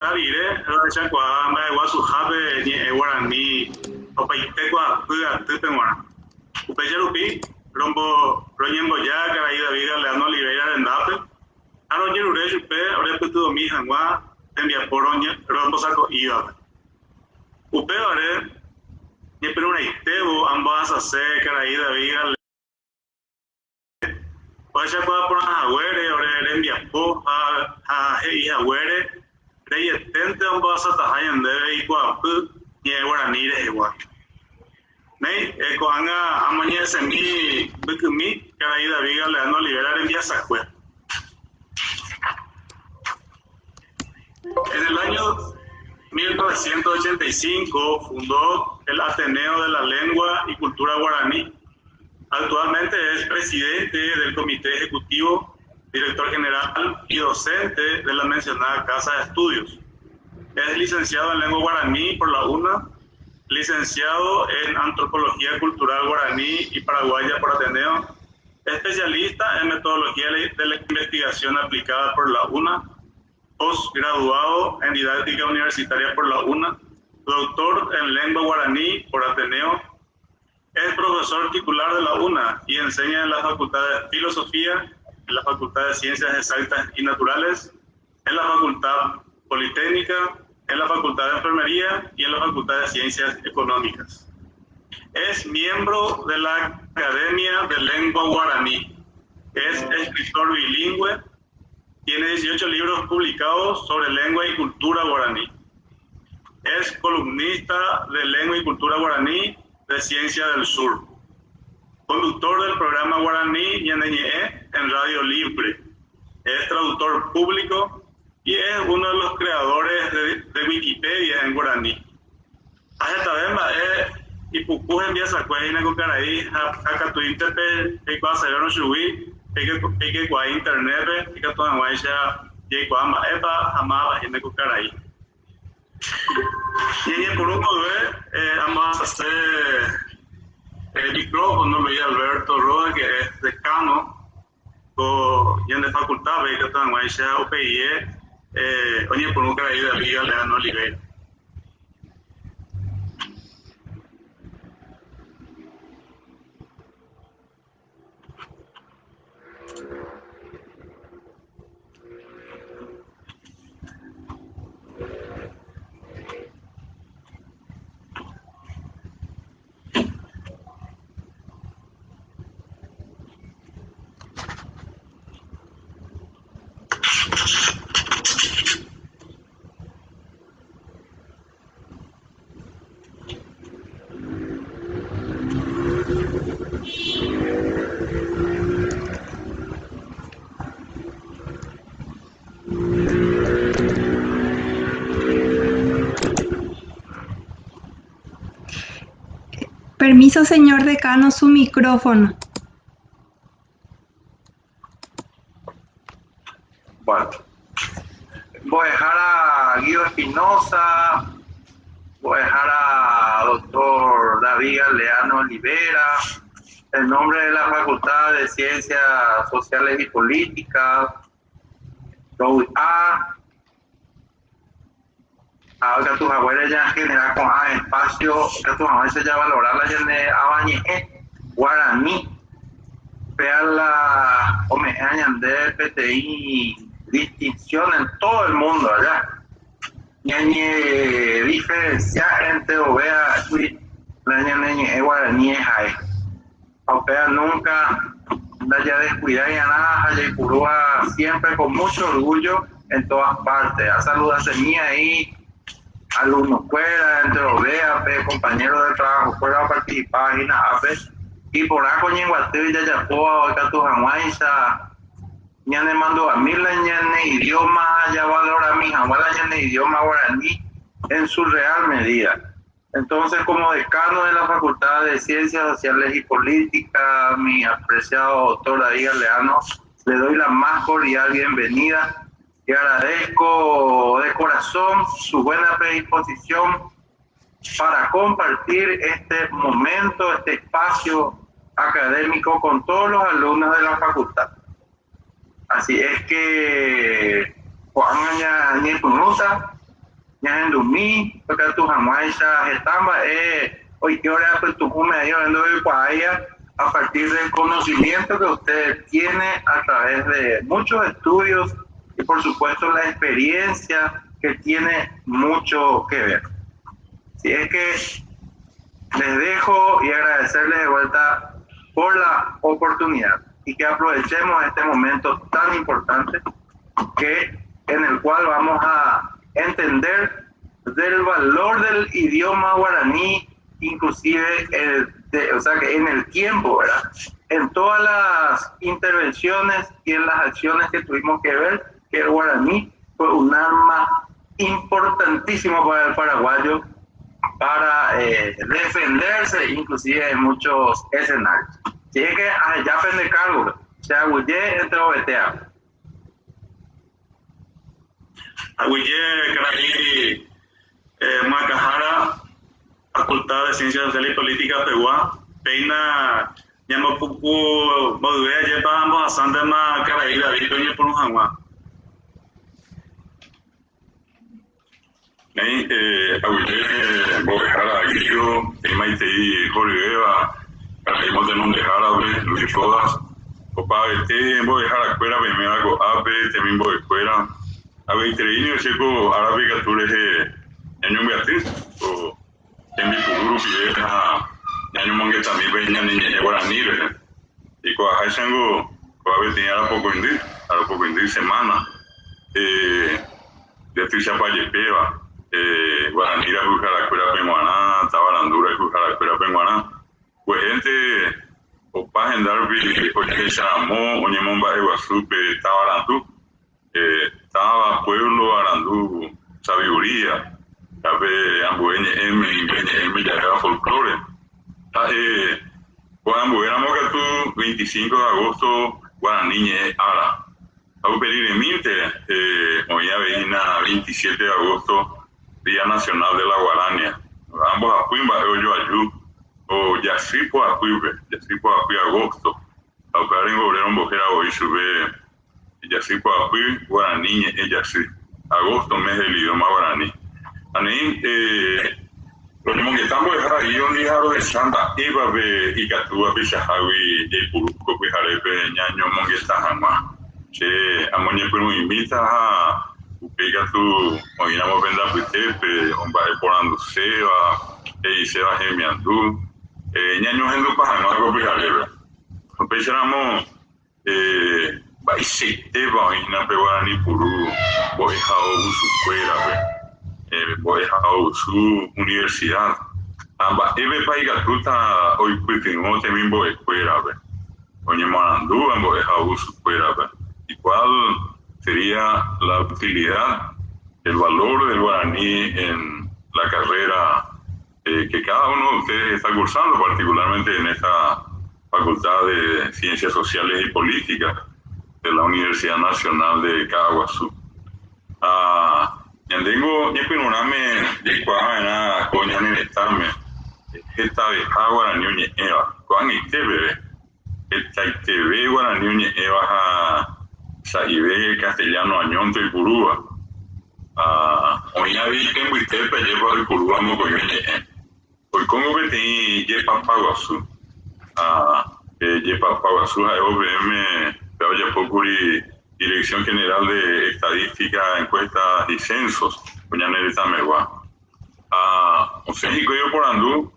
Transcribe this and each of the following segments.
Ha rire rohechakuaa mba'eguasuhápe ñe'ẽ guarani opaite kuaapy atýpe g̃uarã. Upéicha rupi roñemboja karai David Galeano Oliveira rendápe ha rojerure chupe orepytyvõmi hag̃ua tembiapo rombosako'ívape. Upévare ñepyrũrãitévo ambohasase karai David Galeano. Ohechakuaa porã haguére ore rembiapo ha he'i haguére reieténte ombohasataha ñandéve ikuaapy ñe'ẽ guarani rehegua. Néi, ko'ág̃a amoñe'ẽsemi mbykymi karai David Galeano Olivera rembiasakue. En el año 1985 fundó el Ateneo de la Lengua y Cultura Guaraní. Actualmente es presidente del Comité Ejecutivo, director general y docente de la mencionada Casa de Estudios. Es licenciado en Lengua Guaraní por la UNA, licenciado en Antropología Cultural Guaraní y Paraguaya por Ateneo, especialista en Metodología de la Investigación Aplicada por la UNA, posgraduado en Didáctica Universitaria por la UNA, doctor en Lengua Guaraní por Ateneo, es profesor titular de la UNA y enseña en la Facultad de Filosofía, en la Facultad de Ciencias Exactas y Naturales, en la Facultad Politécnica, en la Facultad de Enfermería y en la Facultad de Ciencias Económicas. Es miembro de la Academia de Lengua Guaraní. Es escritor bilingüe. Tiene 18 libros publicados sobre lengua y cultura guaraní. Es columnista de Lengua y Cultura Guaraní de Ciencia del Sur. Conductor del programa Guaraní Ñaneñe'ẽ en Radio Libre. Es traductor público y es uno de los creadores de, Wikipedia en guaraní. Ha hetave mba'e ipuku hembiasakue hína ko karai ha katuínte pe peikuaasevérõ chugui peikekuaa internet-pe ikatu hag̃uáicha jaikuaa mba'épa ha mávapa hína ko karai. Ñañepyrũ mboyve ambohasase micrófono Luis Alberto Roa que es decano ko ñande facultad-pe ikatu hag̃uáicha upeie oñepyrũ karai David Galeano Oliveira. Permiso, señor decano, su micrófono. Bueno, mbo'ehára Guido Espinoza, mbo'ehára doctor David Galeano Olivera, en nombre de la Facultad de Ciencias Sociales y Políticas, rovy'a, Ha ikatu haguére jagenera ko'ã espacio ikatu hag̃uáicha javalora la ñane avañe'ẽ guarani, péa la ome'ẽva ñandéve peteĩ distinción en todo el mundo aja, ñañediferencia enterovéagui la ñane ñe'ẽ guarani ha'e. Ha upéva nunca ndajadescuidai'arã ha jaipurúva siempre con mucho orgullo en todas partes. Asaludasemi ahí alumno-kuéra, enterovéape, compañero de trabajo-kuéra oparticipáva hína ápe, iporã ko ñenguaty jajapóva oikatu hag̃uáicha ñanemandu'ami la ñane idioma ha javalorami hag̃ua la ñane idioma guarani en su real medida. Entonces, como decano de la Facultad de Ciencias Sociales y Políticas, mi apreciado doctor David Galeano, le doy la más cordial bienvenida y agradezco de corazón su buena predisposición para compartir este momento, este espacio académico con todos los alumnos de la facultad. Así es que ko'ág̃a ñañepyrũta. Ñahendumi ikatu hag̃uáicha heta mba'e oike ore apytu'ũme aĩ ore ndoikuaáiva a partir del conocimiento que usted tiene a través de muchos estudios y por supuesto la experiencia que tiene mucho que ver. Así es que les dejo y agradecerles de vuelta por la oportunidad y que aprovechemos este momento tan importante que en el cual vamos a entender del valor del idioma guaraní, inclusive el, de, o sea, que en el tiempo, ¿verdad? En todas las intervenciones y en las acciones que tuvimos que ver, que el guaraní fue un arma importantísimo para el paraguayo para eh, defenderse inclusive en muchos escenarios. Así es que allá pende cargo, se aguye entre obetea. Aguyje karai myakãhára Facultad de Ciencias Sociales y Políticas pegua, péina ñambopuku mboyve ajépa ambohasántema karai David-pe oñepyrũ hag̃ua. Néi, aguyje mbo'ehára Guido, imaitei horyvéva karai motenondehárape, Luis Rodas, opavete mbo'eharakuéra peiméva ko'ápe, temimbo'ekuéra, aveiterei niko che ko árape ikatu rehe ñañombyaty ko tembipuru rupive ha ñañomongetami pe ñane ñe'ẽ guarani rehe. Ikuaaháichango kóva peteĩ arapokõindy, arapokõindy semana, nde tuichapa jepéva, guarani rayhuharakuérape g̃uarã, tavarandu rayhuharakuérape g̃uarã. Kuehénte opa henda rupi ojehecharamo oñemomba'eguasu pe tavarandu, táva, pueblo, arandu, sabiduría, ha pe ambue ñe'ẽme, inglés ñe'ẽme ja'éva folklore. Ha'e ko'ã ambuéramo katu 25 de agosto guarani ñe'ẽ ára. Ha upe riremínte oĩ avei hína 27 de agosto Día Nacional de la Guarania. Ambohapy mba'e ojoaju ko jasy poapýpe, jasy poapy agosto. Ha upévare ningo ore rombohéra voi chupe jasy poapy guarani ñe'ẽ jasy, agosto mes del idioma guaraní. Ha neĩ roñemongeta mbo'ehára Guido-ndi ha rohecha mba'épa pe ikatúva peichahágui jaipuru ko pyharépe ñañomongeta hag̃ua. Che amoñepyrũ'imíta ha upéi katu oĩramo pende apytépe omba'eporanduséva, he'iséva hemiandu, ñañohendupa hag̃ua ko pyharépe. Upéicharamo mba'eichaitépa oĩ hína pe guarani puru mbo'ehaovusukuérape, mbo'ehaovusu universidad, ha mba'épepa ikatúta oipytyvõ temimbo'ekuérape oñemoarandúva mbo'ehaovusukuérape, y cuál sería la utilidad, el valor del guaraní en la carrera que cada uno de ustedes está cursando, particularmente en esta Facultad de Ciencias Sociales y Políticas de la Universidad Nacional de Caaguazú. Ha ñandéngo ñepyrũrãme jaikuaava'erã ko ñane retãme hetaveha guarani oñe'ẽva, ko'ag̃aite peve hetaiteve guarani oñe'ẽva ha sa'ive castellano añónte oipurúva. Ha oĩ avei pe mbytépe ajépa oipurúva mokõive ñe'ẽ. Oikóngo peteĩ jepapa guasu. Ha pe jepapa guasu ha'évo peẽme pe ojapókuri Dirección General de Estadística, Encuestas y Censos ko ñane retãmegua. Ha osẽ hikuái oporandu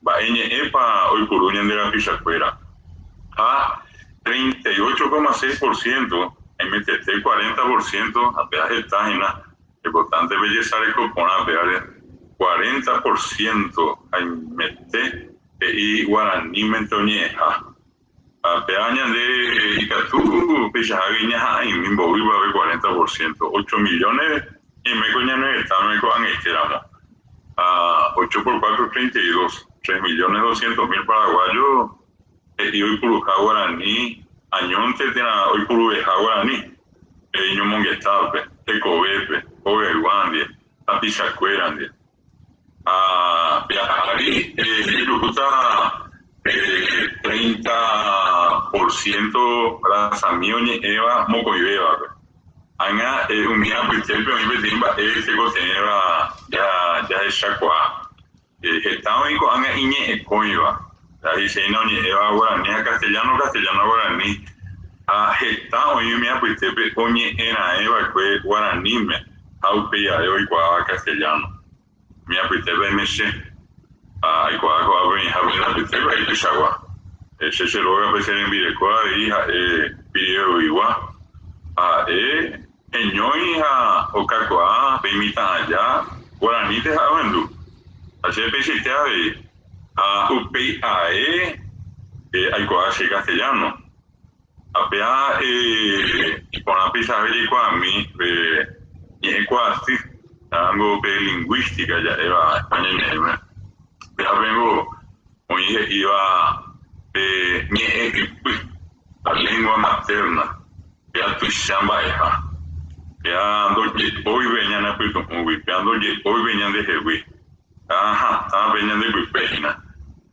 mba'e ñe'ẽpa oipuru ñande rapichakuéra. Ha 38,6 por ciento, aimetete 40 por ciento, ha péva heta hína, importante pejesareko porã pévare, 40 por ciento aimete he'i guaranímente oñe'ẽha. Ha péva ñande ikatu peichahágui ñaha'ãimi mbovýpa pe 40 por ciento, ocho millones ñaime ko ñane retãme ko'ag̃aite ramo. Ha ocho por cuatro, treinta y dos, tres millones doscientos mil paraguayos he'i oipuruha guarani añónte térã oipuruveha guarani pe iñomongetápe, hekovépe, hogaygua ndive, tapichakuéra ndive. Ha pe ári ejuhúta pe 30 por ciento rasami oñe'ẽva mokõivévape. Ág̃a umi apytépe oĩ peteĩ mba'e tekotevẽva jahechakuaa. Heta oĩ ko'ág̃a iñe'ẽkõiva, ndahe'iséina oñe'ẽva guarani ha castellano, castellano ha guarani, ha heta oĩ umi apytépe oñe'ẽraẽ va'ekue guaraníme ha upéi ae oikuaáva castellano. Umi apytépe aime che, ha aikuaa ko'ápe oĩha pende apytépe aipychagua. Che che rógape che rembireko avei ha'e piriveguigua, ha ha'e heñói ha okakuaa pe imitã aja guaraníte ha'e ohendu. Ha che peichaite avei, ha upéi ae aikuaa che castellano. Ha péa iporã peichahápe jaikuaami pe ñe'ẽkuaasy, ha'ángo pe lingũística ja'éva España ñe'ẽme. Péapengo oĩ he'íva pe ñe'ẽ ypy, la lengua materna, péa tuicha mba'eha. Péa ndoje'óive ñane apytu'ũgui, péa ndoje'óive ñandehegui. Ha hatã pe ñande pype hína.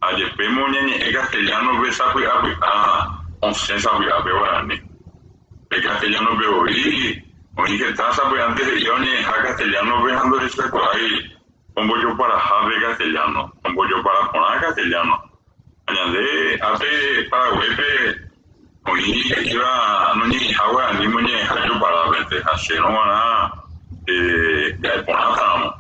Ha jepémo ñañe'ẽ castellano-pe sapy'apy'a osẽ sapy'ápe guarani. Pe castellano-pe voi oĩ heta sapy'ánte he'íva oñe'ẽha castellano-pe ha ndohechakuaái ombojoparaha pe castellano, ombojopara porã castellano. Ha ñande ápe Paraguáipe oĩ he'íva noñe'ẽha guarani moñe'ẽha joparápente ha chérõ g̃uarã ja'e porãtaramo.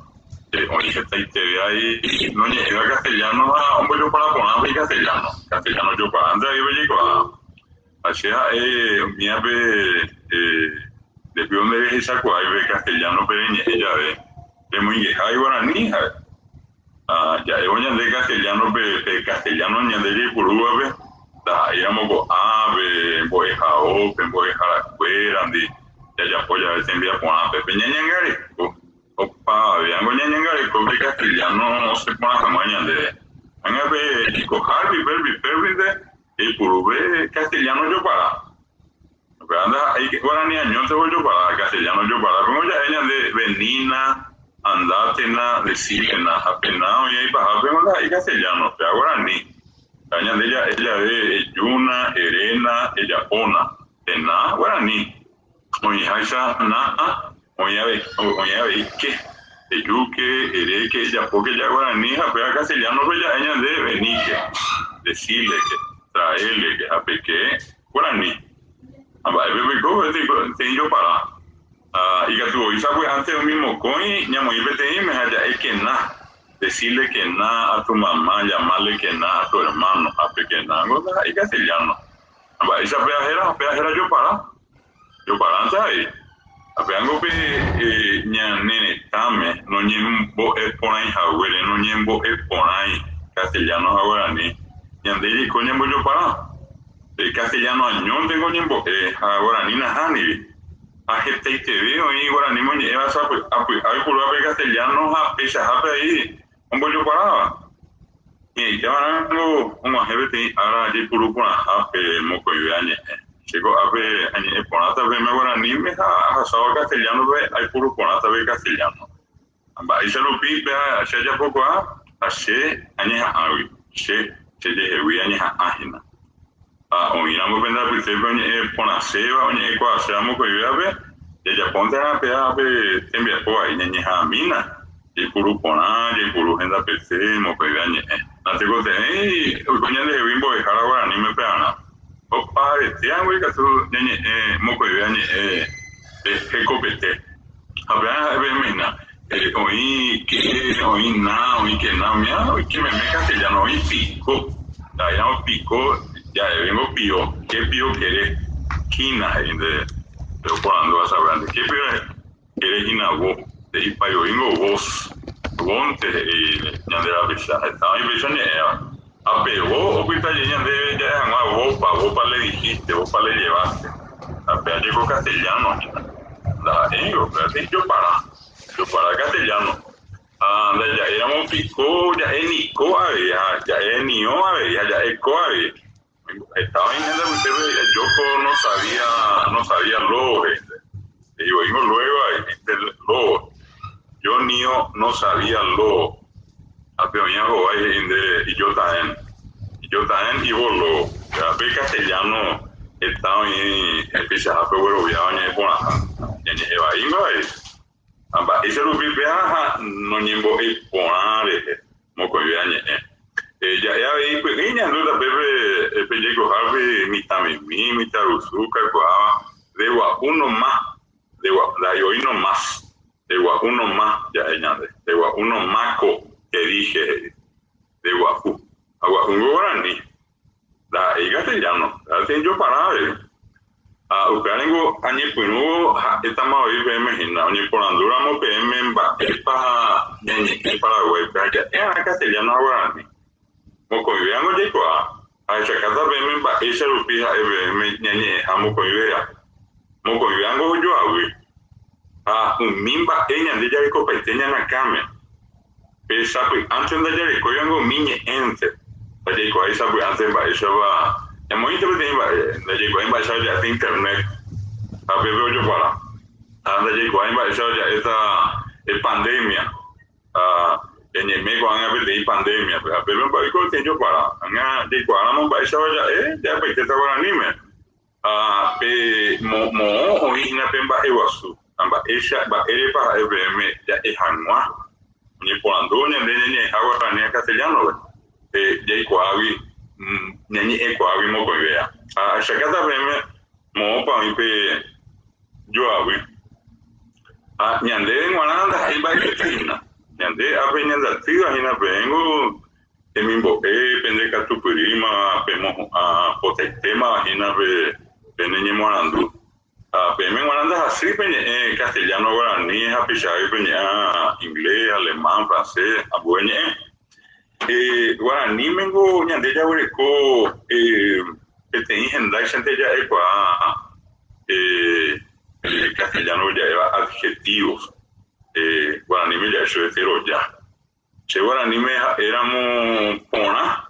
Oĩ hetaiteve ai noñe'ẽva castellano ha ombojopara porã pe castellano. Castellano ojoparánte avei ojeikuaa. Ha che ha'e umíape ndépi onde rehechakuaái pe castellano-pe reñe'ẽ jave remoingeha guarani ha'e. Ha ja'évo ñande castellano-pe pe castellano ñande jaipurúvape ndaha'éiramo ko'ápe mbo'ehao pe mbo'eharakuérandi jajapo jave tembiaporãpe pe ñañangareko. Opavavéango ñañangareko pe castellano osẽ porã hag̃ua ñandéve. Ág̃a pe ikohárupi pérpi pérpinte eipuru pe castellano ojopara. Upéva ndaha'éi guarani añónte ojopara, castellano ojopara. Péro ja'e ñande venina, andátena, decílena ha pena oĩ aipahápe ndaha'éi castellano, péva guarani. Ha ñande ja'e jave ejúna, eréna, ejapóna, pena guarani. Oĩháicha na, oĩ avei ke, ejúke, eréke, ejapóke ja guarani ha péva castellano-pe ja'e ñande veníke, decíleke, traéleke ha peke guarani. Ha mba'épe peiko peteĩ jopara. Ha ikatu voi sapy'ánte umi mokõi ñamoĩ peteĩme ha ja'éke na, decíle que na a tu mamá, llamale que na a tu hermano ha peke na ngo ndaha'éi castellano. Ha mba'éicha péa héra? Péa héra jopara. Joparánte avei. Ha péango pe ñane retãme noñembo'e porãi haguére, noñembo'e porãi castellano ha guarani, ñande jaiko ñambojopara. Pe castellano añóntengo oñembo'e ha guarani nahániri. Ha hetaiteve oĩ guarani moñe'ẽva sapy'apy'a oipurúva pe castellano ha peichahápe avei Ombojoparáva. Hi'ãite va'erãngo og̃uahẽ peteĩ ára jaipuru porãha pe mokõive añe'ẽ. Che ko'ápe añe'ẽ porãta peẽme guaraníme ha ahasáva castellano-pe aipuru porãta pe castellano. Ha mba'éicha rupi pe che ajapokuaa ha che añeha'ãgui, che chejehegui añeha'ã hína. Ha oĩramo pende apytépe oñe'ẽ porãséva, oñe'ẽkuaaséva mokõivévape, jajapónterã péva pe tembiapo vai, ñañeha'ãmína, jaipuru porã, jaipuru hendapete mokõive añe'ẽ. Natekotevẽi oiko ñandehegui mbo'ehára guaraníme pevarã. Opa aretéagui katu ñañe'ẽ mokõive añe'ẽ hekopete. Ha péva ha'e peẽme hína, oĩ ke, oĩ na, oĩ kena, umíva oike meme castellano, oĩ piko, ndaha'éiramo piko ja'evéngo pio, ke pio kere hína he'i nde oporandúva sapy'ánte, ke pio kere hína vo, he'ipa oĩngo vos, vónte he'i ñande rapicha, heta oĩ péicha oñe'ẽva, ha pe vo opyta jey ñandéve ja'e hag̃ua vópa, vópa le dijiste, vópa le llevaste, ha péva jeko castellano hína. Ndaha'éingo, upéva ijopara, ijopara castellano. Ha ndaja'éiramo piko ja'e niko avei, ha ja'e nio avei, ha ja'e ko avei. Heta oĩ ñande apytépe joko no sabía, no sabía lobo he'ínte. He'i voíngo luego avei, he'ínte lobo. Yo nio no sabía lobo. Ha pe oĩva hovái he'i nde ijotaén. Ijotaén ivo lobo. Péva pe castellano heta oĩ peichahápe ogueroviáva ñe'ẽ porãha. Ñañe'ẽ vaíma avei. Ha mba'éicha rupi péva ha noñembo'éi porã rehe mokõive añe'ẽ. Ja'e avei py'ỹi ñandu tapépe pe jaikohápe mitãmimi, mitãrusu kakuaáva de gua'u noma, de gua'u, ndaha'éi no más, de gua'u noma ja'e ñande, de gua'u noma ko te dije he'i, de gua'u. Ha gua'úngo guarani, Ndaha'éi castellano, ndaha'éi jopara avei. Ha upéva ningo añepyrũvo ha'étama voi peẽme hína, oñeporandúramo peẽme mba'épa ñañe'ẽ Paraguáipe ha ja'e'arã castellano ha guarani. Mokõivévango jaikuaa, ahechakáta peẽme mba'éicha rupi ha'e peẽme ñañe'ẽha mokõivéva. Mokõivévango ojoavy. Ha umi mba'e ñande jarekopaite ñane akãme. Pe sapy'ánte ndajarekóivango umi ñe'ẽnte, ndajaikuaái sapy'ánte mba'éichapa ñamoĩnte peteĩ mba'e, ndajaikuaái mba'éichapa ja'éta internet ha pépe ojopara, ha ndajaikuaái mba'éichapa ja'éta pandemia ha ñañeime ko'ág̃a peteĩ pandemia-pe ha pépe mba'éiko peteĩ jopara, ág̃a jaikuaáramo mba'éichapa ja'e ja'epaitéta guaraníme. Ha pe moõ oĩ hína pe mba'eguasu, ha mba'éicha, mba'érepa ha'e peẽme ja'e hag̃ua, oñeporandu ñande ñañe'ẽha guarani ha castellano-pe, pe jaikuaágui, ñañe'ẽkuaágui mokõivéva. Ha ahechakáta peẽme moõpa oĩ pe joavy. Ha ñandéve g̃uarã ndaha'éi mba'evete hína. Ñande ápe ñandeatýva hína peẽngo Temimbo'e pende katupyrýma pemohu'ã potaitémava hína pe pene ñemoarandu. Ha peẽme g̃uarã ndahasýi peñe'ẽ castellano, guarani ha peichahágui peñe'ã inglés, alemán, francés, ambue ñe'ẽ. Guaranímengo ñande jaguereko peteĩ hendáichante ja'ekuaa castellano ja'éva adjetivos, guaraníme ja'e chupe teroja. Che guaraníme ha'éramo porã,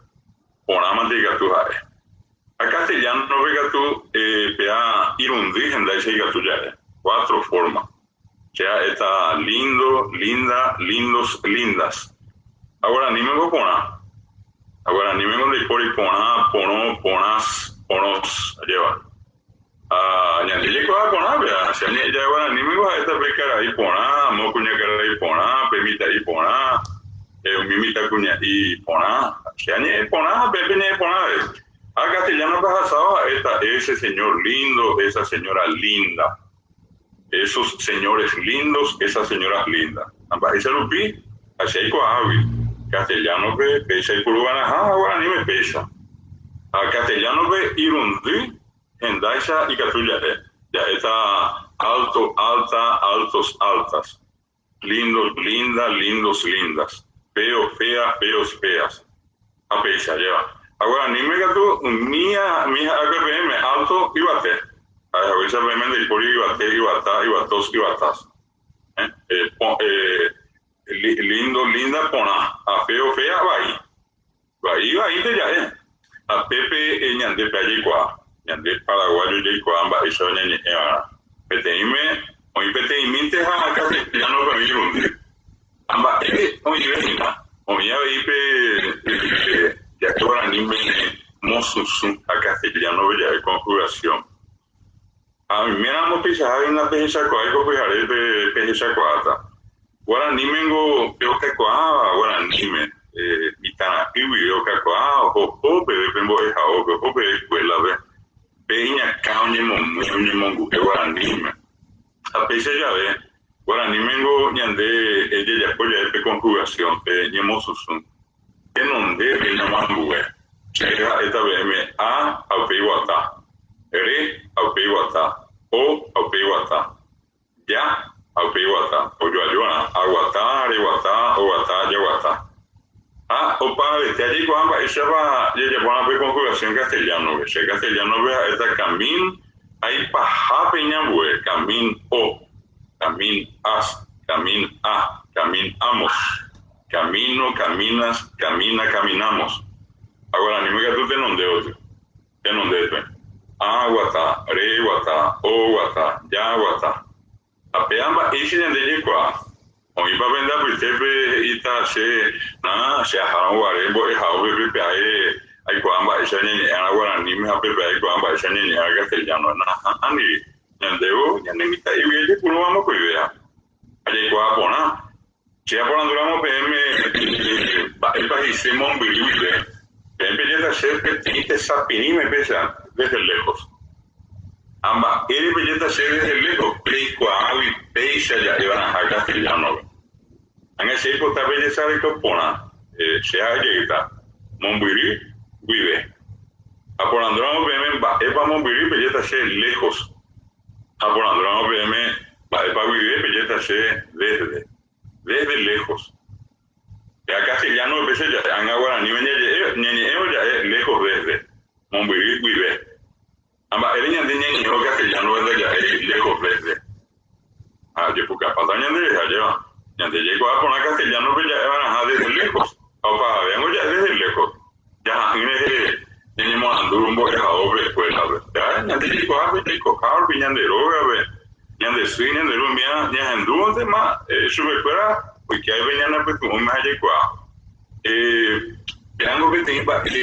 porãmante ikatu ha'e. Ha castellano-pe katu péa irundy hendáicha ikatu ja'e, cuatro forma. Che ha'éta lindo, linda, lindos, lindas. Ha guaranímengo porã. Ha guaranímengo ndaipóri porã, porõ, porãs, porõs, ajéva. Ha ñande jaikuaa porã péva, che añe'ẽ jave guaranímengo ha'éta pe karai porã, amo kuñakarai porã, pe mitã'i porã, umi mitãkuña'i porã. Che añe'ẽ porã ha peẽ peñe'ẽ porã avei. Ha castellano-pe ahasávo ha'éta ese señor lindo, esa señora linda, esos señores lindos, esas señoras lindas. Ha mba'éicha rupi ha che aikuaágui, castellano-pe péicha aipuruva'erãha ha guaraníme péicha. Ha castellano-pe irundy Hendáicha ikatu ja'e, ja'éta alto, alta, altos, altas, lindo, linda, lindos, lindas, feo, fea, feos, feas. Ha péicha jeva. Ha guaraníme katu umía umi ha'ékue peẽme, alto, yvate. Ha'e haguéicha peẽme ndaipóri yvate, yvata, yvatos, yvatas. Lindo, linda, porã. Ha feo, fea, vai. Vai vaínte ja'e. Ha pépe ñande pe jaikuaa, ñande paraguayo jaikuaa mba'éicha ñañe'ẽ va'erã. Peteĩme oĩ peteĩmínte ha castellano pe oĩ irundy. Ha mba'e oĩve hína, oĩ avei pe ja'e guaraníme mosusũ ha castellano pe ja'e conjugación. Ha oiméramo peichahágui ndapehechakuaái ko pyharépe pehechakuaáta. Guaranímengo pe okakuaáva guaraníme, mitãra'y guive okakuaa oho peve pe mbo'ehaópe, oho peve escuela-pe, pe iñakã oñemomýi oñemongu'e guaraníme. Ha péicha jave, guaranímengo ñande jajapo jave pe conjugación, pe ñemosusũ, Tenonde peñomoambue. Che ha'éta peẽme A ha upéi guata, R ha upéi guata, O ha upéi guata, Ja ha upéi guata. Ojoajuarã, aguata, reguata, oguata, jaguata. Ha opavavete ajeikuaa mba'éichapa jajaporã pe conjugación castellano-pe. Che castellano-pe ha'éta camin ha ipahápe iñambue, camin o, camin as, camin a, camin amos. Camino, caminas, camina, caminamos. Ha guaraníme katu tenonde otyo. Tenondépe. A guata, re guata, o guata, ja guata. Ha péva mba'éicha ñande jaikuaa. Oĩpa pende apytépe he'íta che, na, che ahárõ guare mbo'ehaópe pépe ae aikuaa mba'éicha ñañe'ẽ'arã guaraníme ha pépe aikuaa mba'éicha ñañe'ẽ'arã castellano. Nahániri. Ñandévo ñane mitã'ígui ejepurúva mokõivéva. Ha jaikuaa porã. Che aporandúramo peẽme mba'épa he'ise mombyry guive, peẽ pejéta che peteĩ tesapirĩme péicha desde lejos. Ha mba'ére pejéta che desde lejos peikuaágui péicha ja'eva'erãha castellano-pe. Ág̃a che aipota pejesareko porã, che ha'e jeýta, mombyry guive. Aporandúramo peẽme mba'épa mombyry pejéta che lejos. Aporandúramo peẽme mba'épa guive pejéta che desde, desde lejos. Péa castellano péicha ja'e, ág̃a guaraníme ñañe'ẽvo ja'e lejos desde, mombyry guive. Ha mba'ére ñande ñañe'ẽvo castellano-pe ndaja'éi lejos desde. Ha ojepukapáta ñande rehe, ajéva. Ñande jaikuaa porã castellano-pe ja'eva'erãha desde lejos, ha opavavéngo ja'e desde lejos. Jaha'ỹ rehe ñañemoarandu mbo'ehaópe escuela-pe. Ja ñande jaikuaa pe jaikoha rupi ñande rógape, ñande sy, ñande ru umíva ñahendúntema chupekuéra oike pe ñane apytu'ũme ha jaikuaa. Péango peteĩ mba'e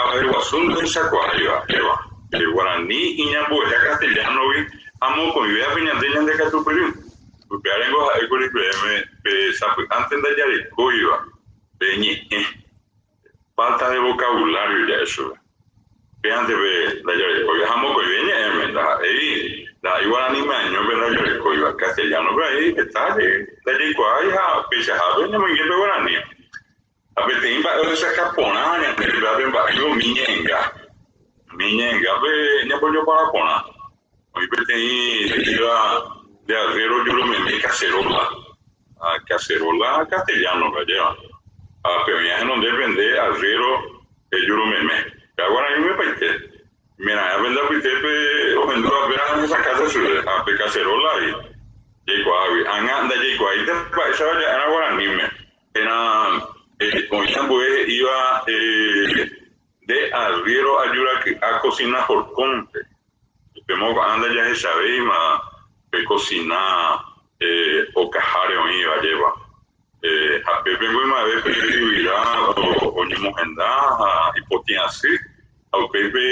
avareguasu ndohechakuaáiva, péva guarani iñambueha castellano-gui ha mokõivévape ñande ñandekatupyry. Upévarengo ha'ékuri peẽme pe sapy'ánte ndajarekóiva pe ñe'ẽ. Falta de vocabulario ja'e chupe. Péante pe ndajarekóiva. Ha mokõive ñe'ẽme, ndaha'éi, ndaha'éi guaraníme año pe ndajarekóiva. Castellano-pe avei heta jey ndajaikuaái ha peichahápe ñamoinge pe guarani. Ha peteĩ mba'e ohechaka porã ñande péva pe mba'éiva umi ñe'ẽnga. Umi ñe'ẽngápe ñambojopara porã. Oĩ peteĩ he'íva de arriero jurumeme cacerola. Ha cacerola castellano-pe, ajéva. Ha pe oĩva henondépe nde arriero jurumeme. Péva guaraníme paite. Oimeraẽ pende apytépe ohendúva péva hesakãta chupe. Ha pe cacerola he'i, Jaikuaágui. Ág̃a ndajaikuaáinte mba'éichapa ja'érã guaraníme. Térã oĩ ambue he'íva nde arriero ajuraky'a cocina horcón-pe. Upémo ko'ág̃a ndajahechavéima pe kosina okaháre oĩva jeva. Ha pépe ymave pe yvyra oñemohenda ha ipotĩ asy, ha upéi pe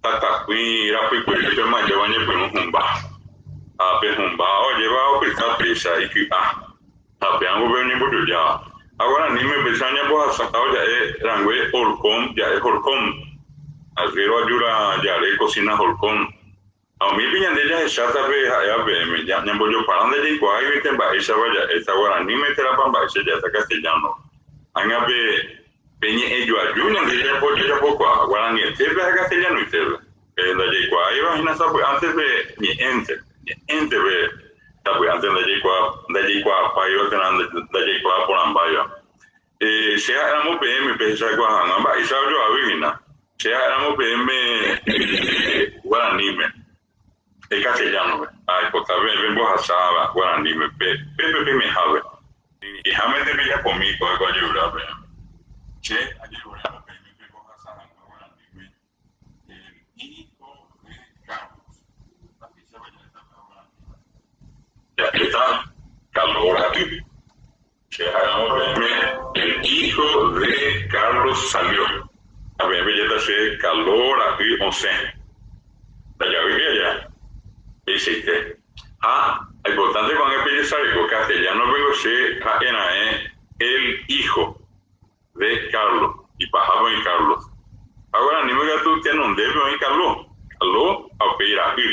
tatapỹi rapykuerépema jeva oñepyrũ humba. Ha pe humba ojeva opyta péicha iky'a, ha péango pe oñembojojáva. Ha guaraníme upéicha oñembohasa ja'e rangue horcón, ja'e horcón. Arriero ajura jare cocina horcón. Ha umípe ñande jahecháta pe ha'éva peẽme, ñambojopara ndajaikuaáiguinte mba'éichapa ja'éta guaraníme térãpa mba'éicha ja'éta castellano. Ág̃a pe pe ñe'ẽjoaju ñande jajapokuaa, guaranietépe ha castellanoitépe. Pe ndajaikuaáiva hína sapy'ánte pe ñe'ẽnte, ñe'ẽnte pe sapy'ánte ndajaikuaapáiva térã ndajaikuaa porãmbáiva. Che ha'éramo peẽme pehechakuaa hag̃ua mba'éicha ojoavy hína. Che ha'éramo peẽme guaraníme, pe castellano-pe, aipota peẽ pembohasáva guaraníme pe pépe peimehápe. Ihámente pejapomi ko'ã ko ajerura peẽme. Che ajeruréramo peẽme pembohasa hag̃ua guaraníme el hijo de Carlos. Mba'éichapa ja'éta pe guaraníme? Ja'éta Carlos ra'y. Che ha'éramo peẽme el hijo de Carlos salió. Ha peẽ pejéta che Carlos ra'y osẽ. Ndajavýi aja. Peichaite. Ha aipotánte ko'ág̃a pejesareko castellano-pe che ha'e raẽ el hijo de Carlos. Ipahápe oĩ Carlos. Ha guaraníme katu tenondépe oĩ Carlos. Carlos ha upéi ra'y.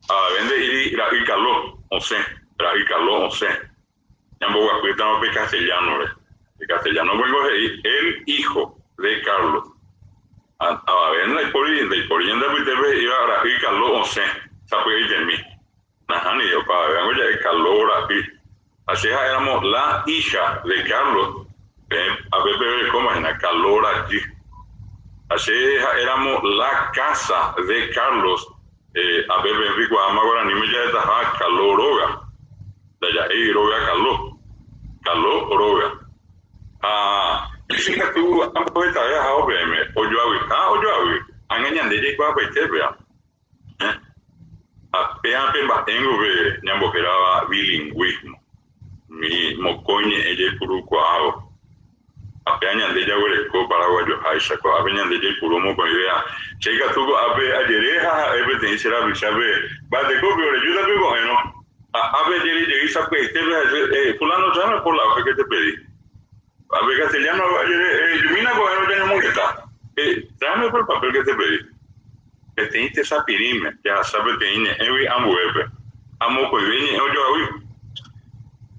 Avave nde'íri ra'y Carlos osẽ. Ra'y Carlos osẽ. Ñamboguapýtama pe castellano-re. Pe castellano-pe niko he'i el hijo de Carlos. Avave ndaipóri, ndaipóri ñande apytépe he'íva ra'y Carlos osẽ sapy'aitemi. Nahániri, opavavévango ja'e Carlos ra'y. Ha che ha'éramo la hija de Carlos, peẽ ápe peverekóma hína Carlos rajy. Ha che ha'éramo la casa de Carlos, ápe peẽ peikuaáma guaraníme ja'etaha Carlos róga. Ndaja'éi róga Carlos. Carlos róga. Ha che katu ambohetave ahávo peẽme, ojoavyha ojoavy, ág̃a ñande jaikuaapaite péva. Ha péva pe mba'éngo pe ñambohérava bilingũismo, umi mokõi ñe'ẽ jaipurukuaávo. Ha Péa ñande jaguereko paraguayoháicha, ko'ápe ñande jaipuru mokõivéa. Che ikatu ko'ápe ajere ha ha'e peteĩ che rapichápe, Mba'etekópe orejúta pe ko'ẽrõ. Ha ápe ajere jey sapy'aitépe ha che, Eh, fulano, tráeme por la hoja que te pedí. Ápe castellano ajere, Eh, jumína ko'ẽrõ jañomongeta. Eh, tráeme por el papel que te pedí. Peteĩ tesapirĩme, jahasa peteĩ ñe'ẽgui ambuépe, ha mokõive ñe'ẽ ojoavy.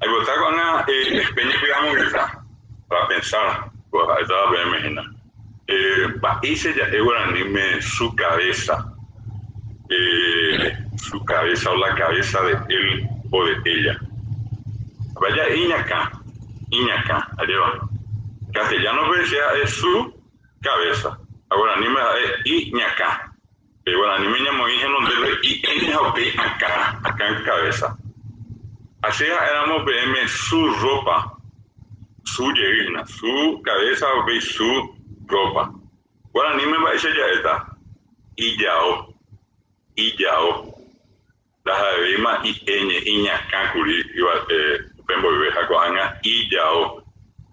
Aipota ko'ág̃a pe ñepy'amongeta, para pensar, ko ha'étava peẽme hína. Mba'éicha ja'e guaraníme su cabeza, su cabeza o la cabeza de él o de ella. Mba'e ja'e iñakã, iñakã, ajéva. Castellano-pe che ha'e su Cabeza. Ha guaraníme ha'e i ñakã. Pe guaraníme ñamoĩ henondépe i ñ ha upéi akã, akã cabeza. Ha che ha'éramo peẽme su ropa, su jey hína, su cabeza ha upéi su ropa. Guaraníme mba'éicha ja'éta? Ijao. Ijao. Ndaha'evéima i'eñe, iñakã kuri yvate upe mboyve ha ko'ág̃a ijao,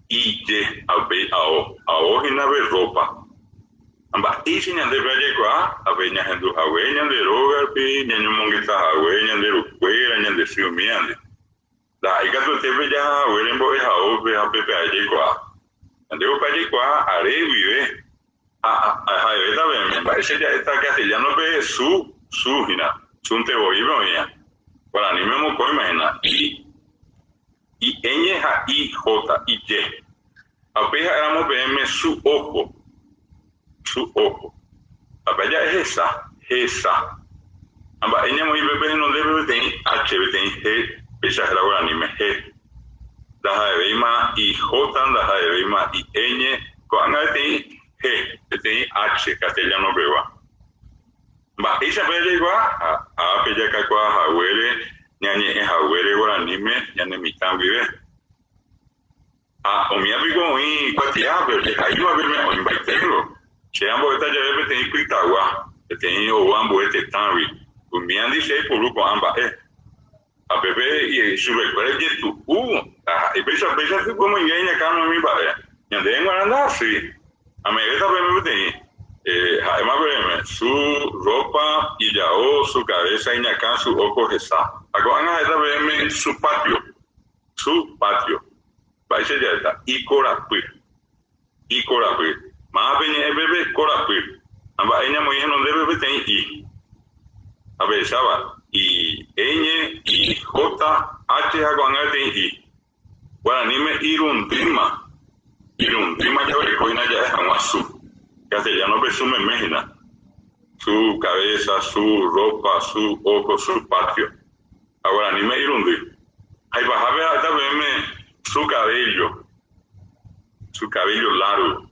ije ha upéi ao, ao hína pe rrópa. Ha mba'éicha ñande pe jaikuaa ha pe ñahendu hague ñande rógape, ñañomongeta hague ñande rukuéra, ñande sy umíandi. Ndaha'éi katuete pe jaha haguére mbo'ehaópe ha pe pya'e jaikuaa. Ñande upe jaikuaa are guive ha ha'evéta peẽme mba'éicha ja'éta castellano-pe su, su hína, súnte voípe oĩva. Guaraníme omokõima hína, i, i ñ ha i j, ije. Ha upéi ha'éramo peẽme su ojo, su ojo. Ha pe ja'e hesa, hesa. Ha mba'e ñamoĩ pépe henondépe peteĩ h, peteĩ he, péicha héra guaraníme, he. Ndaha'evéima i j, ndaha'evéima i ñ, ko'ág̃a peteĩ he, peteĩ h castellano pegua. Mba'éichapa jaikuaa? Ha ápe jakakuaa haguére, ñañe'ẽ haguére guaraníme ñane mitã guive. Ha umía piko oĩ kuatiápe ojehaíva peme oĩmbaiténgo. Che ambo'éta jave peteĩ pytagua, peteĩ ou ambue tetãgui, umíandi che aipuru ko'ã mba'e. Ha pépe ichupekuéra ijetu'u, ndaha'éi péicha péicha piko omoinge iñakãme umi mba'e. Ñandéve g̃uarã ndahasýi. Ame'ẽvéta peẽme peteĩ, ha'éma peẽme, su ropa, ijao, su cabeza, iñakã, su ojo, hesa. Ha ko'ág̃a ha'éta peẽme su patio. Su patio. Mba'éicha ja'éta? Ikorapy. Ikorapy. Máva pe ñe'ẽ pépe? Korapy. Ha mba'e ñamoĩ henondépe peteĩ i. Ha pehecháva, i, ñ, i, j, h ha ko'ág̃a peteĩ i. Guaraníme irundýma. Irundýma jaguereko hína ja'e hag̃ua su. Castellano-pe su meme hína. Su cabeza, su ropa, su ojo, su patio. Ha guaraníme irundy. Ha ipahápe ha'éta peẽme su cabello, su cabello largo,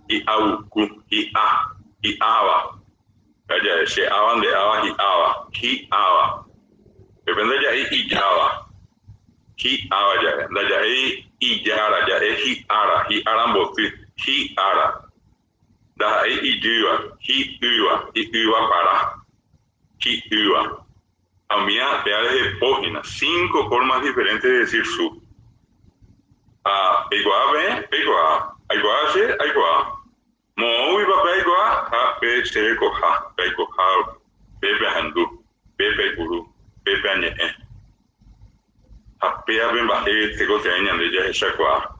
hi'avuku, hi'a, hi'áva. Ja'e, che áva, nde áva, hi'áva, hi'áva. Pépe ndaja'éi ijáva, hi'áva ja'e. Ndaja'éi ijára, ja'e hi'ára, hi'ára mboty, hi'ára. Ndaha'éi ijýva, hi'ýva, hi'ýva para, hi'ýva. Ha umía péa rehe po hína, cinco formas diferentes de decir su. Ha peikuaa peẽ? Peikuaa. Aikuaa che? Aikuaa. Moõguipa pe aikuaa? Ha pe che rekoha, pe aikoha, pe peahendu, pe peipuru, pe peañe'ẽ. Ha péa pe mba'e tekotevẽ ñande jahechakuaa.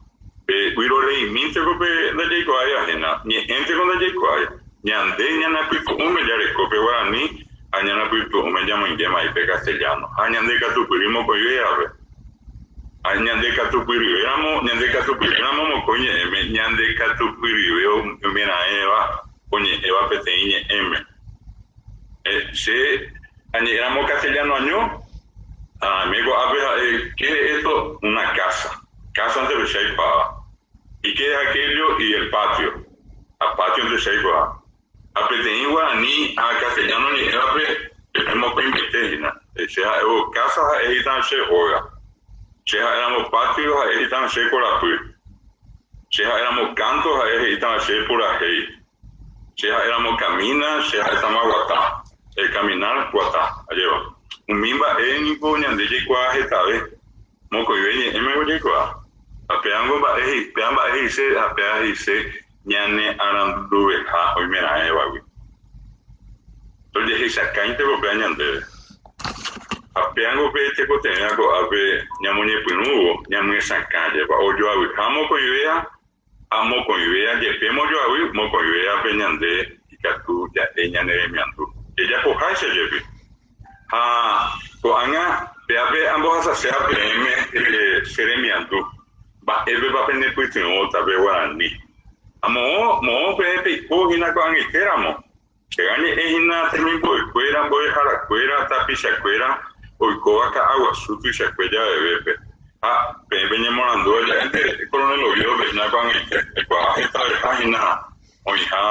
Pe vyroreimínteko pe ndajaikuaáiva hína, ñe'ẽnteko ndajaikuaái. Ñande ñanapytu'ũme jareko pe guarani ha ñanapytu'ũme jamoingéma pe castellano. Ha ñande katupyry mokõivévape. Ha ñande katupyryvéramo, ñande katupyrýramo mokõi ñe'ẽme, ñande katupyryve oimeraẽva oñe'ẽva peteĩ ñe'ẽme. Che añe'ẽramo castellano año, Aime ko'ápe ha'e, ¿Qué es esto? Una casa. Casa-nte pe che aikuaáva. Y qué es aquello? Y el patio. Ha patio-nte che aikuaa. Ha peteĩ guarani ha castellano ñe'ẽvape jepe mokõimbaite hína. Che ha'évo casa ha'e he'ítava che óga. Che ha'éramo patio ha'e he'ítava che korapy. Che ha'éramo canto ha'e he'ítava che purahéi. Che ha'éramo camina, che ha'étama guata. El caminar, guata. Ajéva. Umi mba'e niko ñande jaikuaa hetave. Mokõive ñe'ẽmego jaikuaa. Ha péango mba'e he'i, péa mba'e he'ise ha péa he'ise ñane aranduveha oimeraẽvagui. Tojehechakãinte ko péa ñandéve. Ha péango pe tekotevẽva ko'ápe ñamoñepyrũvo ñamyesakã jepa ojoavyha mokõivéa ha mokõivéa jepémo ojoavy mokõivéape ñande ikatu ja'e ñane remiandu jejapoháicha jepi. Ha ko'ág̃a péape ambohasaséva peẽme che remiandu, mba'épepa penepytyvõta pe guarani. Ha moõ, moõ peẽ peiko hína ko'ag̃aite ramo. Che añe'ẽ hína temimbo'ekuéra, mbo'eharakuéra, tapichakuéra oikóva Ka'aguasu tuichakue javevépe. Ha peẽ peñemorandu ja'énte Coronel Oviedo-pe hína ko'ag̃aite, aikuaa hetaveha hína oĩha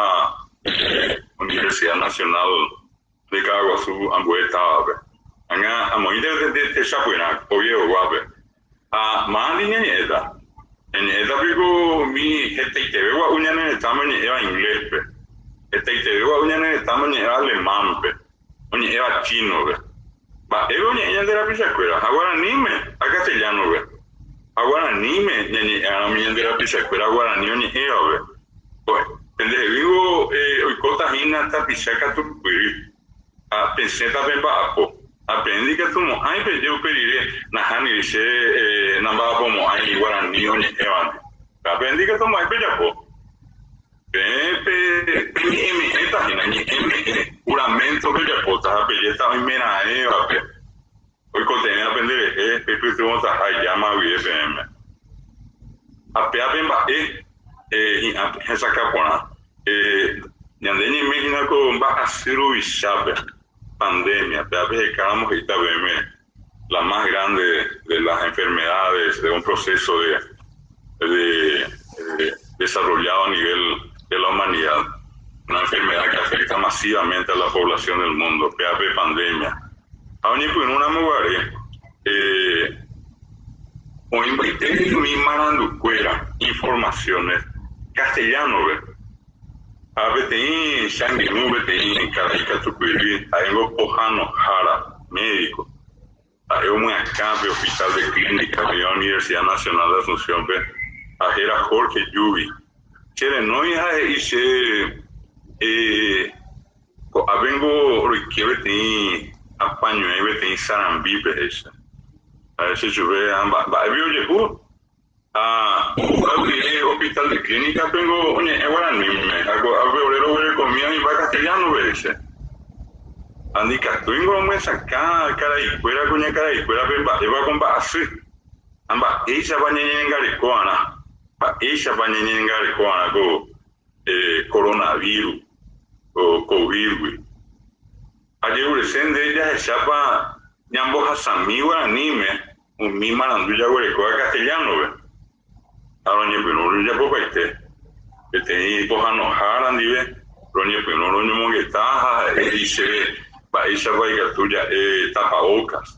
Universidad Nacional de Ka'aguasu ambue távape. Ág̃a amoĩnte peteĩ techapyrã Oviedo-guápe. Ha mávandi ñañe'ẽta? Ñañe'ẽta piko umi hetaiteve gua'u ñane retãme oñe'ẽva inglés-pe, hetaiteve gua'u ñane retãme oñe'ẽva alemán-pe, oñe'ẽva chino-pe? Mba'épe oñe'ẽ ñande rapichakuéra? Ha guaraníme ha castellano-pe. Ha guaraníme ñañe'ẽ'arã umi ñande rapichakuéra guarani oñe'ẽvape. Pendeheguívo oikóta hína tapicha katupyry. Ha pesẽta pemba'apo. Ha peẽ ndikatumo'ãi peje upe rire, Nahániri, che namba'apomo'ãi guarani oñe'ẽvandi. Ha peẽ ndikatumo'ãi pejapo. Peẽ peñe'ẽme'ẽta hína, ñe'ẽme'ẽ, juramento pejapóta ha pejéta oimeraẽvape oikotevẽva penderehe peipytyvõtaha ijáma guive peẽme. Ha péa pe mba'e hi'ã hesakã porã. Ñande ñaime hína ko mba'asy ruvichápe, pandemia, péa pehekáramo he'íta peẽme la más grande de las enfermedades de un proceso de de desarrollado a nivel de la humanidad, una enfermedad que afecta masivamente a la población del mundo, péa pe pandemia. Ha oñepyrũramo guare, oĩmbaite umi marandukuéra, informaciones, castellano-pe. Ha peteĩ che angirũ, peteĩ karai katupyry, ha'éngo pohãnohára, médico. Ha'e omyakã pe Hospital de Clínicas oĩva Universidad Nacional de Asunción-pe ha héra Jorge Yuvi. Che renói ha he'i che, Ko'ápengo roike peteĩ apañuãi peteĩ sarambípe, he'ícha. Ha'e che chupe, ha mba'épe ojehu? Ha upéva guive Hospital de Clínicas-pengo oñe'ẽ guaraníme, ha ko'ápe ore roguerekomi oĩmba castellano-pe, he'ícha. Ha ndikatúingo omyesakã karaikuéra kuñakaraikuérape mba'épa ko mba'asy, ha mba'éichapa ñañeñangareko'arã, mba'éichapa ñañeñangareko'arã ko coronavirus o COVID-gui. Ajerurese nde jahechápa ñambohasami guaraníme umi marandu jaguerekóva castellano-pe. Ha roñepyrũ rojapopaite peteĩ pohãnohára ndive, roñepyrũ roñomongeta ha ha'e he'i chéve mba'éichapa ikatu ja'e tapabocas.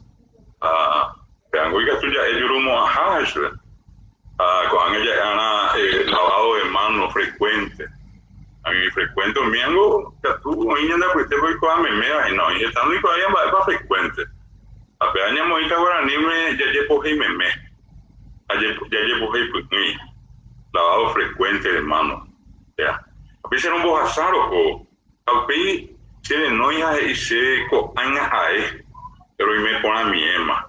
Ha pe'ango ikatu ja'e jurumo'ãha hechupe. Ha ko'ág̃a ja'e'arã lavado de mano frecuente. Umi frecuente umíango ikatu oĩ ñande apytépe oikuaa meméva hína, oĩ heta ndoikuaáiva mba'épa frecuente. Ha péva ñamoĩta guaraníme jajepohéi meme, jajepohéi py'ỹi, lavado frecuente de mano. Péa. Ha péicha rombohasa roho Ha upéi che renói ha he'i chéve ko'ág̃a ae, roime porãmiéma.